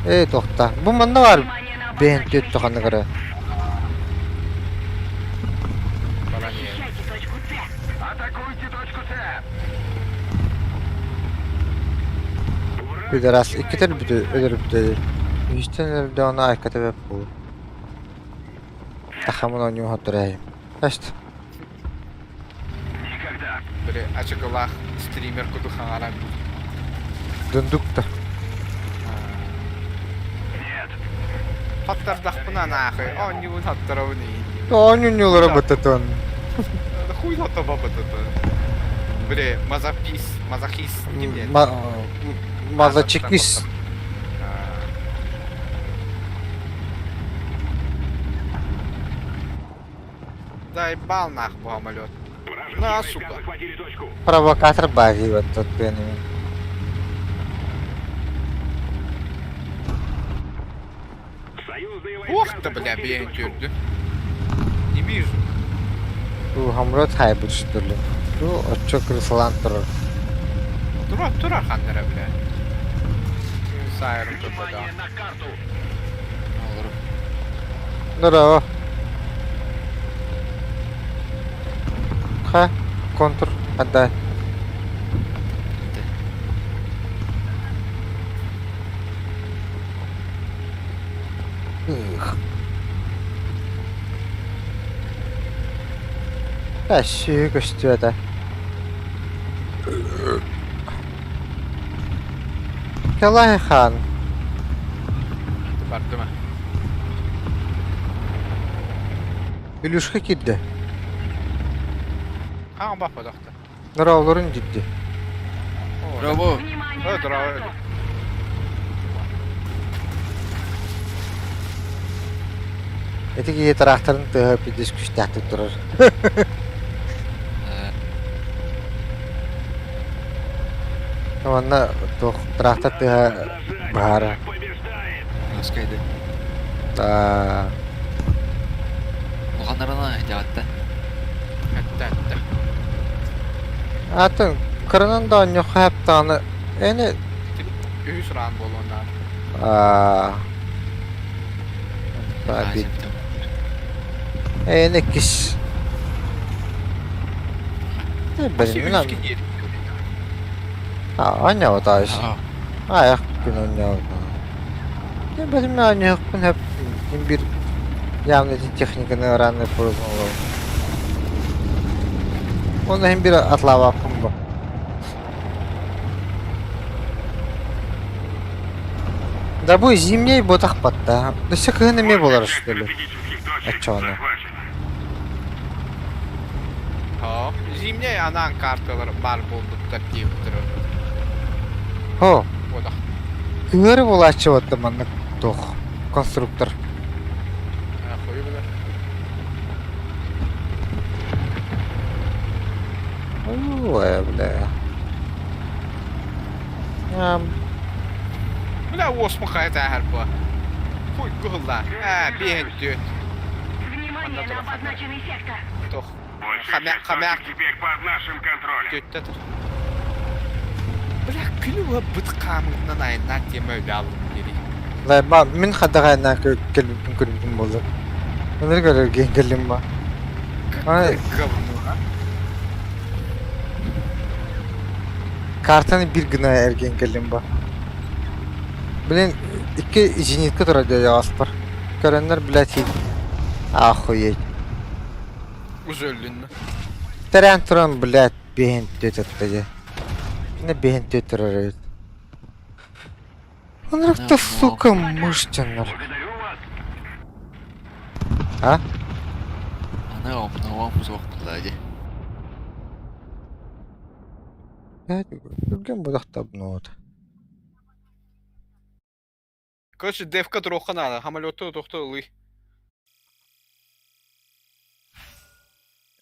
Э, тохта. Бу манна бар. Внимание на Бен обозначенный төт тоханы сектор. көрө. Баранья. Защищайте точку С. Атакуйте точку С. Пидорас иккитер бүтү өлөр бүтү. Үстен өлдө оны айката беп бу. Тахамын оню хоттурай. Эст. Никогда. Бля, ачыкылах стример куду хаңаран. Дундукта. Нет. Хаттардахпына нахуй. Он не будет хаттаровны. Оню нюлара бытытын. Хуй хатта бабы-то. Бля, мазапис, мазохист, не блядь. Мазачекис. Дай бал нахуй самолет. Вражеские На, войска сука. захватили точку. Провокатор баги вот тот пенами. Союзные войска Ох ты, бля, захватили бейн точку. тюрдü. Не вижу. Бу хамрот хайбыт что ли. Бу отчо крысалан турар. Тура, тура ханнера, бля. Сайрым тут да. Внимание на карту. Здорово. Ха, контур, отдай. Эх. Та сүйі көстүөтэ. Калай хан. Барды ма? Илюшка киирдэ. Хан бап одохта. Нороолорун дидди. Браво! Внимание Э, на здорово. карту. Ити киһи тыраахтарын тыаһа пиздец күүстээхтик турар. Уонна туох тыраахтар тыаһа Нажать. баара. Враг побеждает. Наскайды. Аа, Улаханнарына дьаҕатта. Әтті, әтті. Атын кыранан да онньуха хаптааны эни Үһүс ран буолуоннаар. аа бит эни кис Бери Үһүс киир. А, онньоотааш. Аах күн онньоотаа. Бери мен онньуохпун хөп бир явно техниканы раны порозмолоо. Оны hem bir атлаабаппын бу. Да бу зимний ботах батта. Өссө кыһын эмиэ буолар что ли? Стратегических точек Отчего? захвачено. Хо. Зимний анаан карталар бар буолбуттар диэбиттэр. Хо, Одох. кыһыары буолааччы батта маннык туох конструктор. Хуй бля. Ой, бля. Ам, Бля, уосму хайта харпа. Хуй гулла. А, бейн түт. Внимание на обозначенный сектор. Тох. Большая Хомяк, часть хомяк. точек теперь под нашим контролем. Түттэ тур. Бля, күнү быт хаамытынан айнаа тиэмэ өлө дири. Лай ба мин хадаҕайна кэлбиппин көрбүтүм буолла. Онор көрөргөн кэллим ба. Ай. Говно, а? Картаны бир гына эрген кэллим ба. Блин, икки зенитка турар диэҕаспар. Көрөннөр, блядь, охуеть. Уже өллүннэ. Тэрээн туран, блядь, биһин түөт дьэ. Не биһин түөт турар эбит. Онрукта, сука, мышцаннар. Благодарю вас. А? Аны омнуом суох буолла дии. Түргэн бодохтобнуот. Короче, девка туруохха наада, самолетту тохто ылыы.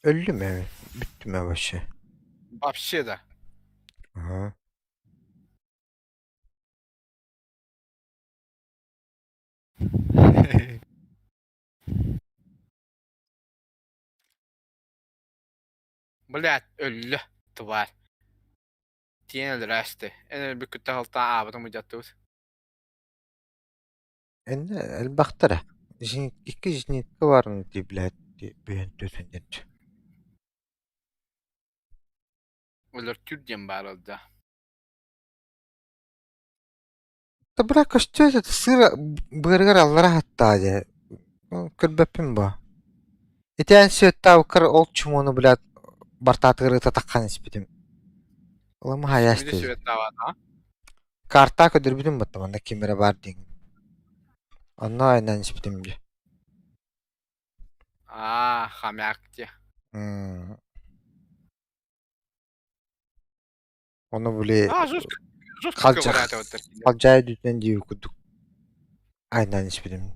Өллүм ээ, бүттүм ээ вообще. Вообще да. Ага. Блядь, өллө, тварь. Тиэн өлөрөөстө. Эн өлбүккүттэ халтаа аабытым удьаттыбыт. Эннэ элбэхтэрэ. Икки зенитка баарын дии блядь, бүйэн түөтэн диэн. Өлөртүүр диэн баар да. Да бля көстүө это сыра быарыгар аллара хаттаа дьэ. Көрбөппүн бо. Итиэн сүөттаабыккар ол чумуону блядь бартаатыгар ыта таххан испитим. Ылым хайаас Мүдэ сүөттаабата. Картаа көрдөрбүтүм батта манна ким эрэ баар диэн. Онно айаннаан испитим дии. Аа, хомяк дии. Ону били А, жестко, жестко Халдьах. ковыряты халдьаайы үрдүнэн диир курдук айаннаан испитим.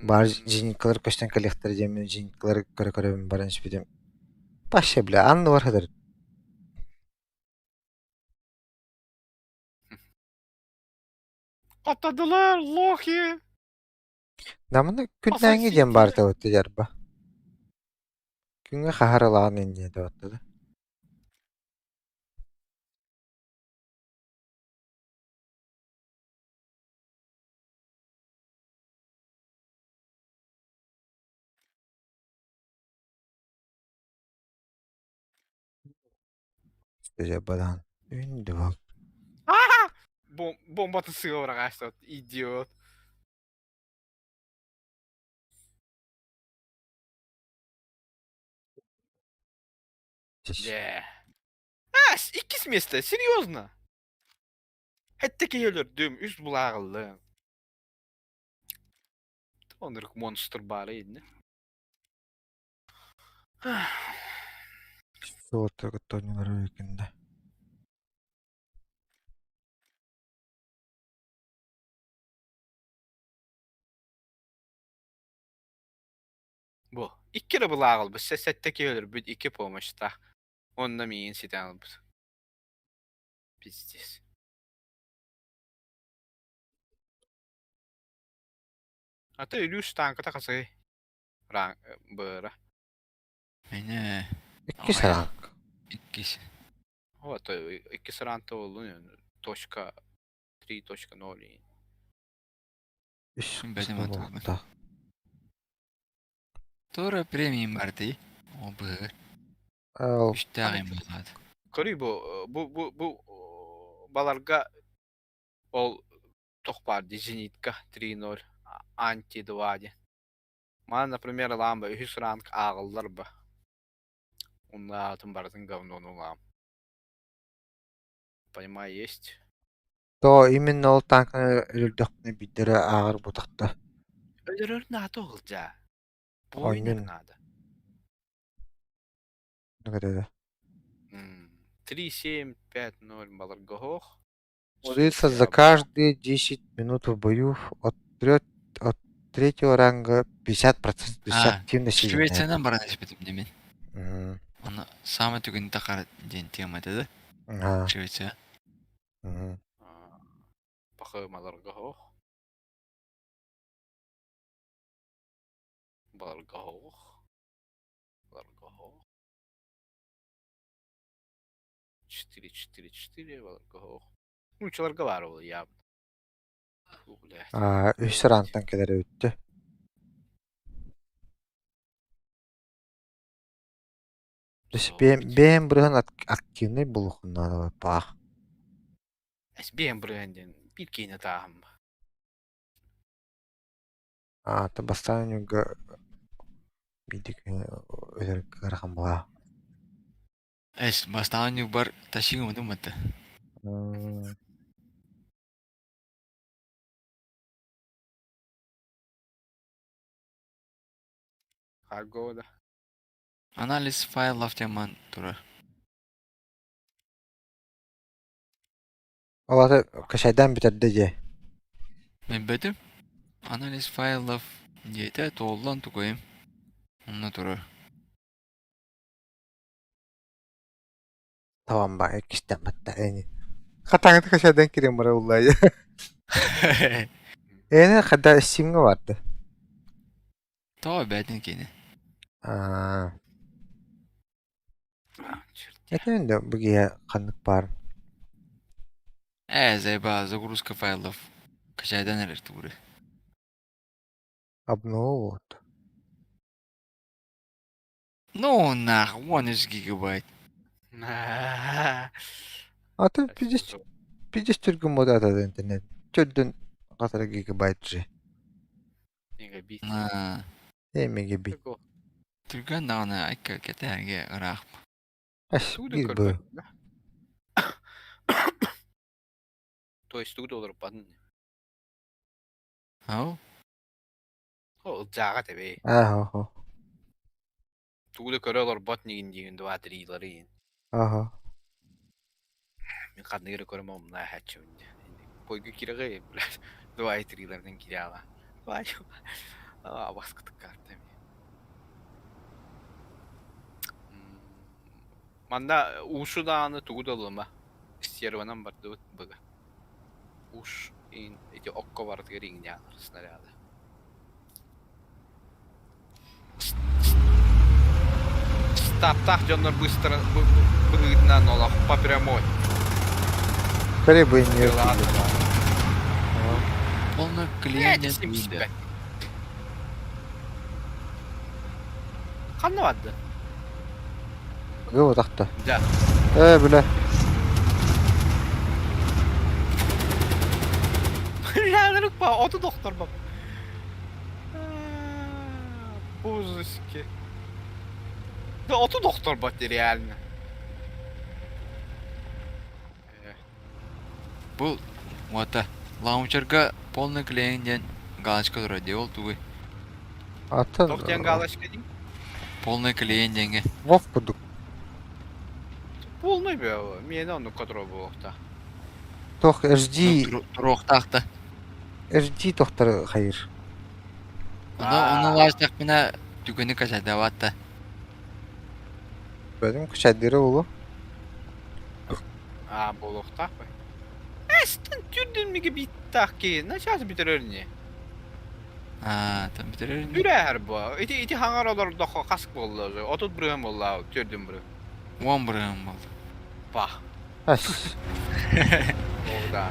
Баар зениткалар көстөн кэлиэхтэрэ диэммин зениткалары көрө-көрөбүн баран испитим. Вообще, бля, анныбар сытар. Атадылар, лохи! Намана күннээҥи диэн баар табытты дьарба. Күҥҥэ хаһар ылаҕын инньэ табытты да. Дьарбадаан үүн дыбал. Бомбатын сыа быраҕаастат, идиот. Дьэ. А, иккис место, серьезно? Хэттэ киһи өлөрдүм, үс булааҕыллым. Оннук монстр баара иннэ. Суота кытта оонньуулар Бу икки эрэ былааҕылбыт, сэттэ киһи өлөрбүт, икки помощьтаах. Онно миигин ситэн ылбыт. Пиздец. А то Илюш танката хасай. Быра. Мені Иккис ранг. Иккис. Вот, иккис ранта боллун точка 3.0. Үс Бэтим атылбын. буолта. Тура премиум бар дии. О быһыр. Ол Үстээҕим буолаат. Көрүй бу бу бу бу баларга ол тох баар дии зенитка 3.0 анти 2 диэн. Маны, например, ылаам ба үһүс ранг ааҕыллар ба. Уннаатын барытын говнону ылаам. Понимаю, есть. То именно ол танканы өлөрдөхпүнэ биирдэрэ ааҕар бутахта. Өлөрөр наада оҕулдьаа. Буойнар Ойнун. наада. Да. 3, 7, 5, 0 баларга оһох. Умудриться за каждые 10 минут в бою от, трет, от третьего ранга 50% А, активности. Швециянан баран испитим димин. Мгм. Оны самый түгін тақар диэн тема этэ да. Ага. Швеция. Мгм. Пахы маларга оһох. Баларга оһох. Баларга оһох. 4, 4, 4 баларга оһох. Нууччаларга баар ол явно. Фу, блядь. А, үс рангтан кэлэр эбиттэ. То есть бэйэм бырыһан активный буолуоххун наада баах. Эс бэйэм бырыһан диэн биир киинэ тааһым. А, то бастаан юга биирдик өлөр ыарахан буолаа. Эс бастаан бар ташиң умдум мата. Погода. Анализ файлов теман турар. Ол аты качайдаан бүтэрдэ дьэ. Билбэтим. Анализ файлов диэтэ туоллан тугуйум. Онно турар. Табан ба иккистээн батта эни. Хатаҥыты качайдан киирэн бара уллайа. Эни хада Steam'ҥа барды. Тоҕо бээтин кини. Аа. Этэн да бу киһи ханнык баар Ээ, заеба, загрузка файлов. Качайдан эрэр тугури. Обнову вот. Ну нах, 13 гигабайт. А то пиздец пиздец түргэн буолаата интернет. Төрдүн хатара гигабайт же. Мегабит. Аа, Мегабит. Түргэн даҕаны айка кэтэһэргэ ыраах. Ас Тугу да биир бу. көрбөтүм да. То есть тугу да олорбатын. Ау? О, ылдьааҕа тэбэй. Аа хо. Тугу да көрө олорбот нигин диигин два трилары иин. Аха. Мин ханныгы эрэ көрөм умнаа хаччыбын дии. Пойгу кирэҕи, блядь, два и триларынан кирэҕэ. Абаскытык карта Манна уусу даҕаны тугу да ылыма. Стерванан бардыбыт быга. Уус иин ити окко барытыгар иҥнэҕэр снаряда. Штабтаах дьоннор быыстарын быһыытынан олох по прямой. Скорее бы не Полный клиент нет. Ханна барды? Гы утахта. Да. Э, бля. Бля, оту доктор бап. Бузуски. Да оту доктор бат реально. Бу уота лаунчерга полный клиент диэн галочка турар дии ол тугуй? Атын Тох диэн галочка дии? Полный клиент диэҥҥэ. Вов курдук. Полный бе, миэнэ оннукка турар буолуохтаах. Тох HD Туруохтаах да. HD тохтор хайыр. Ону ону лаастахпына түгэни качайдаабат да. Бөдүм качайдыра улу. Аа, буолуохтаах бай. Эстэн түрдүн мегабиттаах киһи, начаас бүтэрэр ини. Аа, там бүтэрэр ини. Үрээһэр бу. Ити ити хаҥар олордоххо хас буолла уже? 30 бырыһын буолла, түрдүн бырыһын. 10 бырыһын буолла. Пах. Ас. Ол да.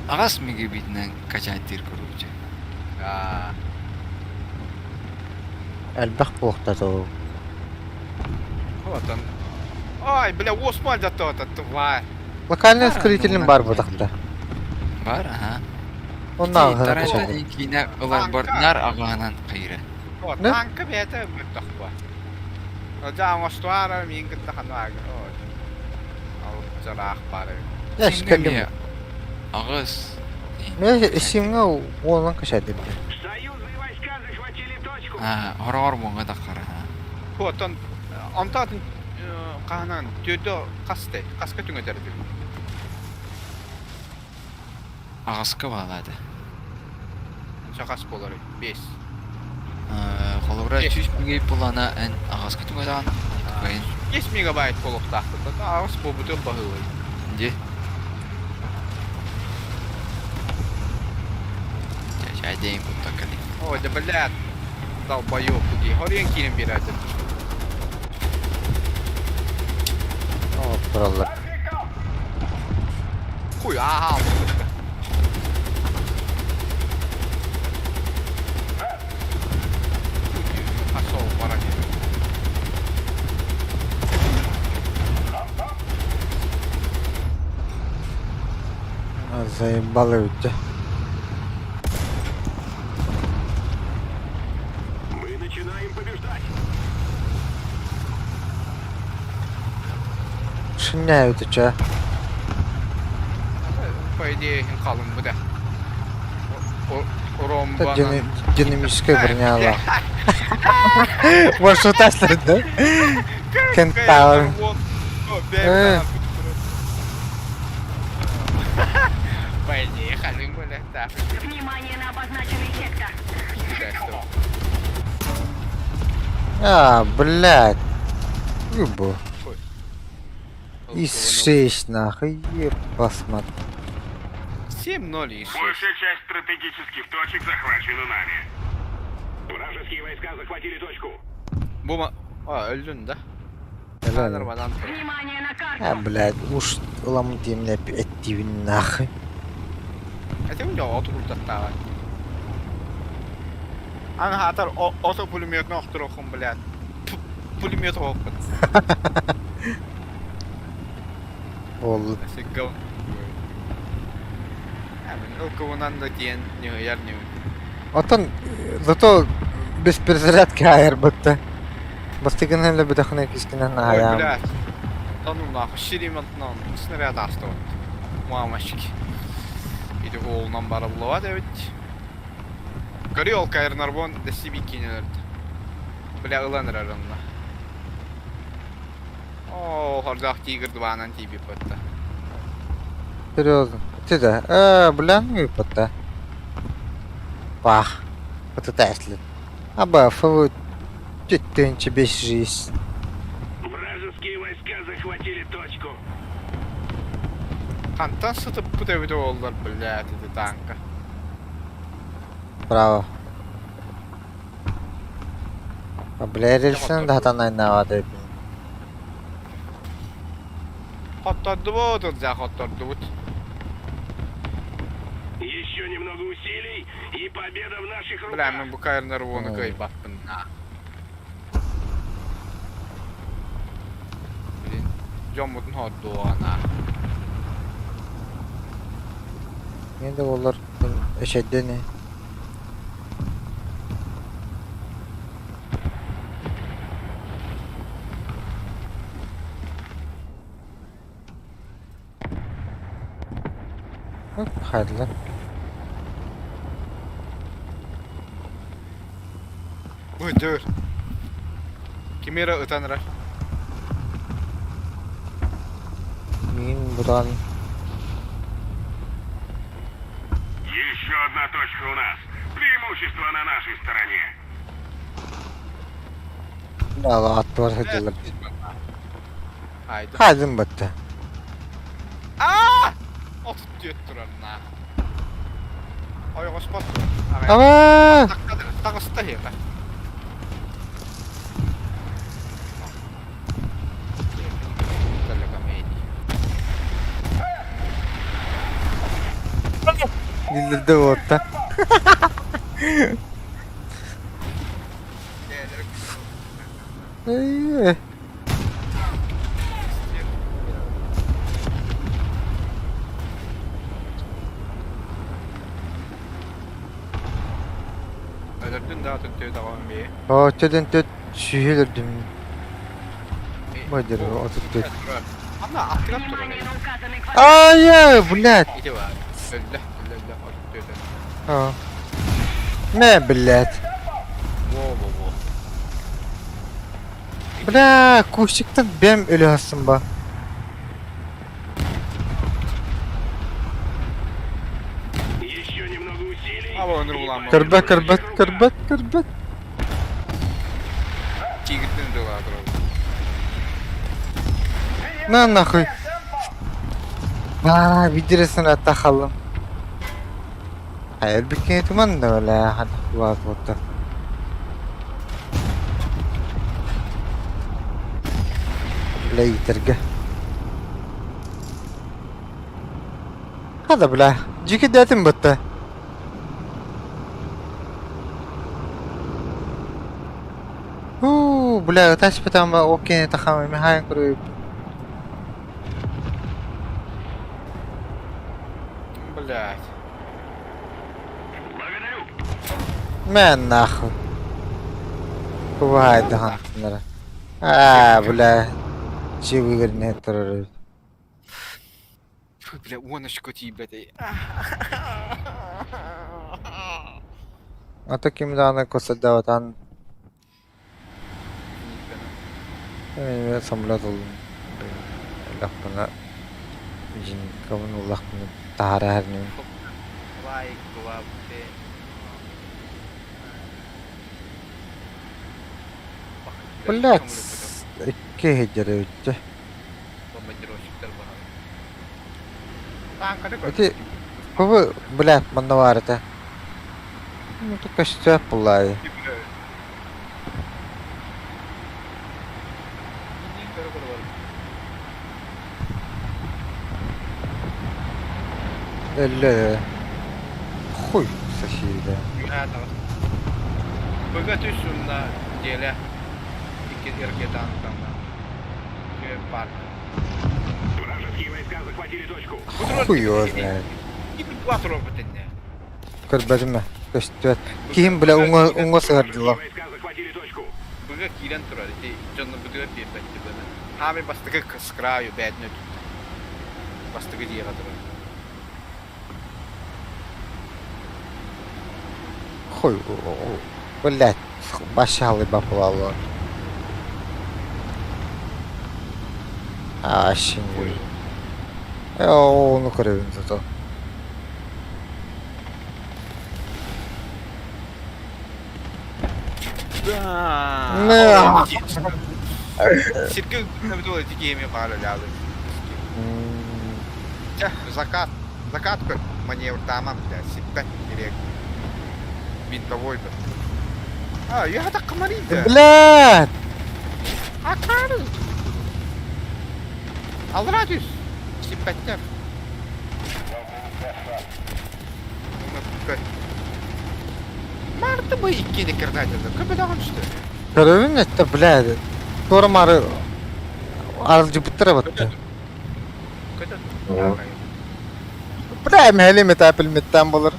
Аҕас мегабитинэн качааттыыр короче. Аа. Элбэх буолуохтаах ол. Вот он. Ай, бля, уоспа алдьаттаата, тварь. Локальный Баар ускорителин баар бутахта. Баар, аха. Онно аҕыһынан Тарanta качайдыр. диэн киинэ ыларбар нар аҕаһынан хайыра. О, Не? танка бэйэтэ мөлтөх буо. Дьэ, оҥостуара миин кытта ханна Ол дьараах баар эбит. Эс кэллим. Аҕыс. Мен Steam'ҥа уонунан качайдыр. Союзные войска захватили точку. Аа, хороҕор буоҥҥа таххара. Отон онтоотун хаһанан төрдө хасты хаска түҥэтэрдим. Аҕаска баалаата. Онча хас буолар 5. Холобура 100 мегабит булана эн аҕаска түҥэтэҕин тукайын. 5 мегабайт буолуохтаахпыт. Аҕыс буолбутун баһыыбай. Дии. Чай куттан кэлин. О, да блядь. Долбоёб дии. Хоруйан киирэн биэрээти. Тураллар. Хуй, ааха. Пошел, пора. Заебало өттө. Мы начинаем побеждать. Шиння өтө ча. По идее, халым бу да. Ромбанан. Динамическая броня Маршруташлар да? Кентавр. Поехали, блядь, Внимание на обозначенный сектор. А, блядь. Юбо. Из 6 нахуй, ебасмат. 7-0 и 6. Большая часть стратегических точек захвачена нами. Вражеские войска захватили точку. Бу А, өлдүн да? Helal. Внимание на карту. А, блядь, уж ламын диэмнэ эттиибин нахуй. Этим дьо оту курдаттаҕа. Аны хаатар ото пулеметны охторохун, блядь. Пулемет оһохпут. Ол Сиггал. Ылкыбынан да тиэн ньыһыйар ньыһы. Оттон зато без перезарядки айарбытта. Бастыгынан да бөтөхүнэ кискинэн Ой, аайаам. блядь. Да ну нахуй, Ширимантынан снаряд астыбыт. Мамочки. Ити уолунан барыллыбат эбит. Көрүй ол Кайрнарбон да сиби кинилерді. Бля, ылан эрэр онно. Оо, хордоох тигр дыбаанан тиийбит батта. Серьезно. Ты да. Э, бля, ну и пота. Пах. Вот это если. Аба, фу, тетенче без жизнь. Вражеские войска захватили точку. Хантан сытыппыт эбит уоллар, блядь, ити танка. Браво. А, бля, рельсен да хатан айнавады. Хоттордубут, ылдьаа хоттордубут. Еще немного усилий, и победа в наших Бля, руках. мин бу Кайрнарбону Ой. кыайбаппын. Блин, дьоммутун хордуоҕа Не да олар эшеддени. Хайдылар. Ой, дөр. Кимера ытан эрэр. Мин будан Еще одна точка у нас. Преимущество на нашей стороне. Ала аттылар сылдьаллар. Хайда. Хайдым батта. Аа! 34 турар на. Ойоҕоспот. Ама! Таҕыста иһиэхэ. Дилдерде уотта. Эй. Өлөрдүн да төттүү даҕан бии. О, төдөн төт сүүһүлөрдүм. Модер, 34. Ана аттыгар турар. Внимание на указанный квадрат. Ай, блядь. Ити бар. Өллө, өллө, өллө, 34. А. Не, блядь. Во, во, во. Бля, кустиктан бэм өлө ба. Еще немного усилий. Аба өнөр улаан. Көрбөт, көрбөт, көрбөт, көрбөт. Тигрден дыла турар. На нахуй. А, видересин атта халым. Hayır, bir kere tuman da öyle hadi var burada. Бля, итерге. Хада бля, жеке дәтім бітті. Уу, бля, тас бітам ба, окей, тахам, михайын көріп. Блядь. Благодарю. Мә нахуй. Бывает, да, А, бля. Чего не тұрыр. Фу, бля, уоночку тиийбэт. Ата ким даҕаны косардаабатаҕын самолет ыллым ыллахпына дьиҥкабын ыллахпына таһаара иһэрним. Блядь, икки иһирдьэр эбит Ити кубу, блядь, манна баар этэ. Ну, көстөөк буллаайы. Өллө Хуй соседа. Быга түс уонна дьиэлэ икки ракетаан парк. Вражеские войска захватили точку. Хуй его знает. Көрбөтүм ээ, көстүбэт. Киһим бля уҥа уҥа сыһардылар. Войска захватили точку. Быга киирэн турар ити дьонно бытыгар биэрбэттэ быны. Хаамай бастакы с краю бээтин өттүттэн. Бастакы дьиэҕэ турар. Хуй, блядь, башалый баплалар. А, вообще не Ону көрөбүн зато. Да. Сиргэ үктэммит ити киһи эмиэ баар өлөөлү. Чэ, закат. Закат көр, маневрдаама, бля, сиппэт ирек. Винтовой бы. А, я так комарида. Блядь! Акары! Алра түс! Сиппэттэр. Марты бы иккини кырдаатылар. Көбөдөҕөн түстэ. Көрөбүн это, блядь. Туора мары аралдьыбыттара батта. Көтө. Бля, мэһэлим этап илмиттэн болар.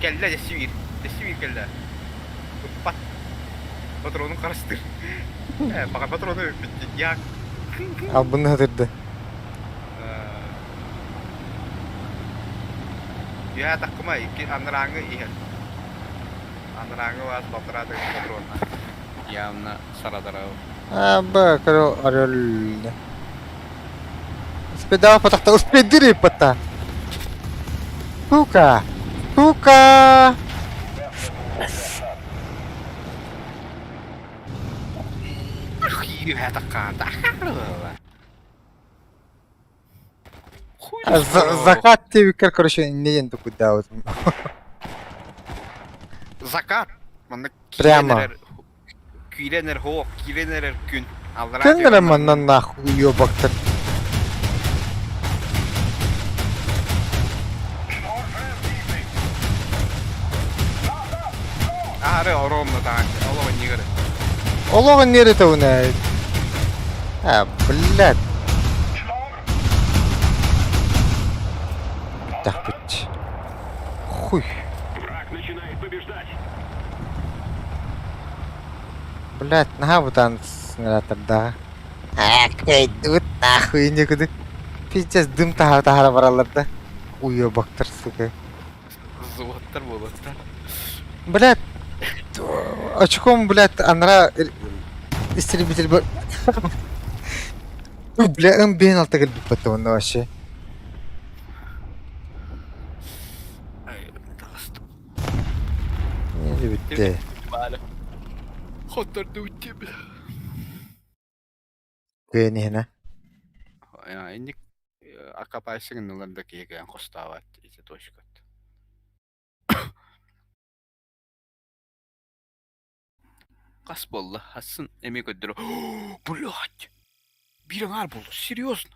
Кэллэ дьэсси биир. Дьэсси биир кэллэ. Ыппат. Патронун харыстыр. Э, баҕар патрону бүппүт. Я. Албын хатырды. Үөһэ таккыма икки анарааҥы иһэр. Анарааҥы вас балтараа патронна. Явно сарадарау. А, б, короче, орел. Успедал потахта, успедири пота. Сука! Сука! Үөһэ таккаан Закат диэбиккэр, короче, инньэ диэн тукуйдаабытым. Закат. Манна Прямо. Киирэн эрэр хоох, киирэн эрэр күн. Аллараа Күн эрэ түһэн манна нахуй уебактар. Аары оромно таҥан, олох иннигэр. Олох иннигэр этэбин А, блядь. Бүттэхпит. Хуй. Враг начинает побеждать. Блядь, наһаа бытаан сыҥыратардаҕа. Кэйдибит нахуй никуда. Пиздец дым таһара таһара бараллар да. Уебактар, сука. Зуоттар буолуохтар. Блядь, очком, блядь, анара истребитель бар. Бля, ым бен алта кэлбит баттабынна вообще. Не бүттэ. Хотторду үттүм. Кыайан иһинэ. Инник акапайсыгын ылар да киһи кыайан хостообот ити точкат. Хас буолла? Хассын эмиэ көрдөрө. Блядь! Биир аҥаар буолла. Серьезно?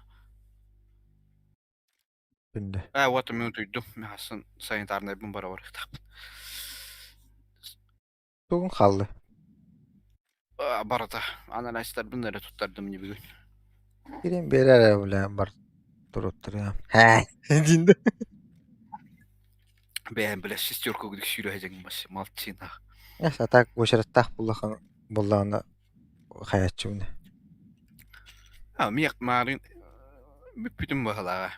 Күндэ. Ээ, вот мин утуйдум. Мин хассын санитарнайбын бара барыахтаахпын. Тугун хаалла? Барыта. Анализтарбын эрэ туттардым ини бүгүн. Кирин биэрэр эрэ бля бар туруттарыам. Һээ диин да. Бэйэм бля шестерка курдук сүүрэ сылдьаҥ молчина. Эс а так уочараттаах буллахан буллаҕына хайаччыбын. А миэх маарын бүппүтүм быһалааҕа.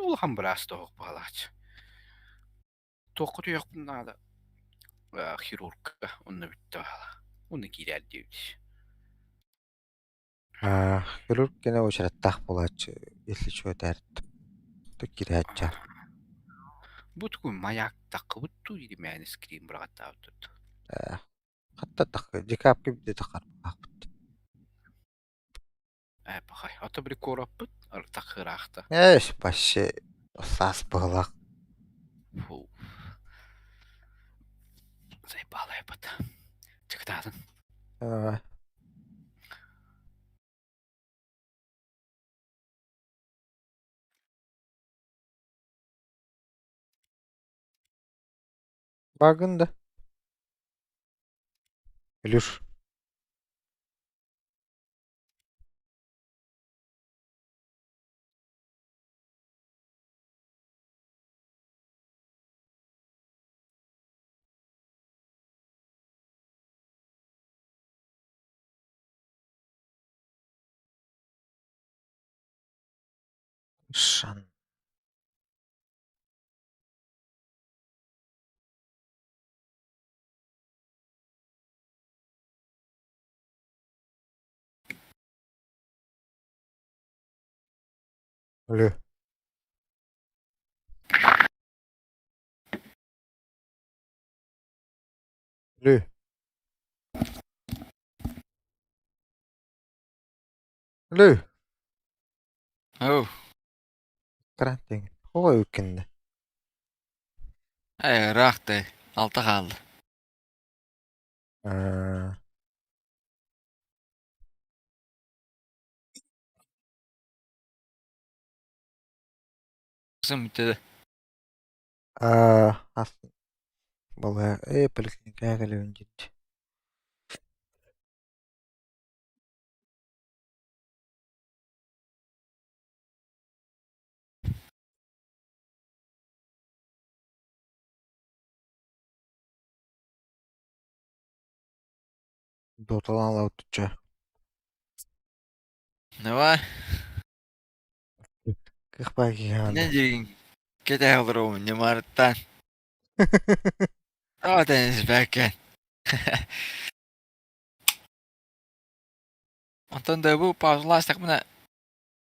Улахан быраас тоһох быһалааччы. Туохха утуйуохпун наада? Хирургка онно бүттэ баала. Уонна киирээр диэбит. Хирург кэнэ уочараттаах буолааччы, если чего этээрт киирээччи. Бу тугу маяк таххыбыт дуу или мээнэ скрин быраҕаттаабыт Хатта таххы, декабрьга бүтэ таххарбаахпыт. Ээ, пахай, ото били куораппыт таххыраахта. Эш, вообще саас быһылаах. Фу. Заебалайбыт. Чыкытаатын. Багын да. Илюш. Шан. Алло. Алло. Алло. Оу. Карантин. Тоҕо үккэннэ? Ээ, ыраах да, алта хаалла. Аа. Сым бүтэ. Аа, ас балыһа ээ поликлиникаҕа кэлэбин диэт. Доталаан ылабыт Давай. Кыхпай киһи Не диигин? Кэтэһэ олоробун ньымарыттан. Тоҕо тэнниспэккин? Онтон да бу паузалаастахпына.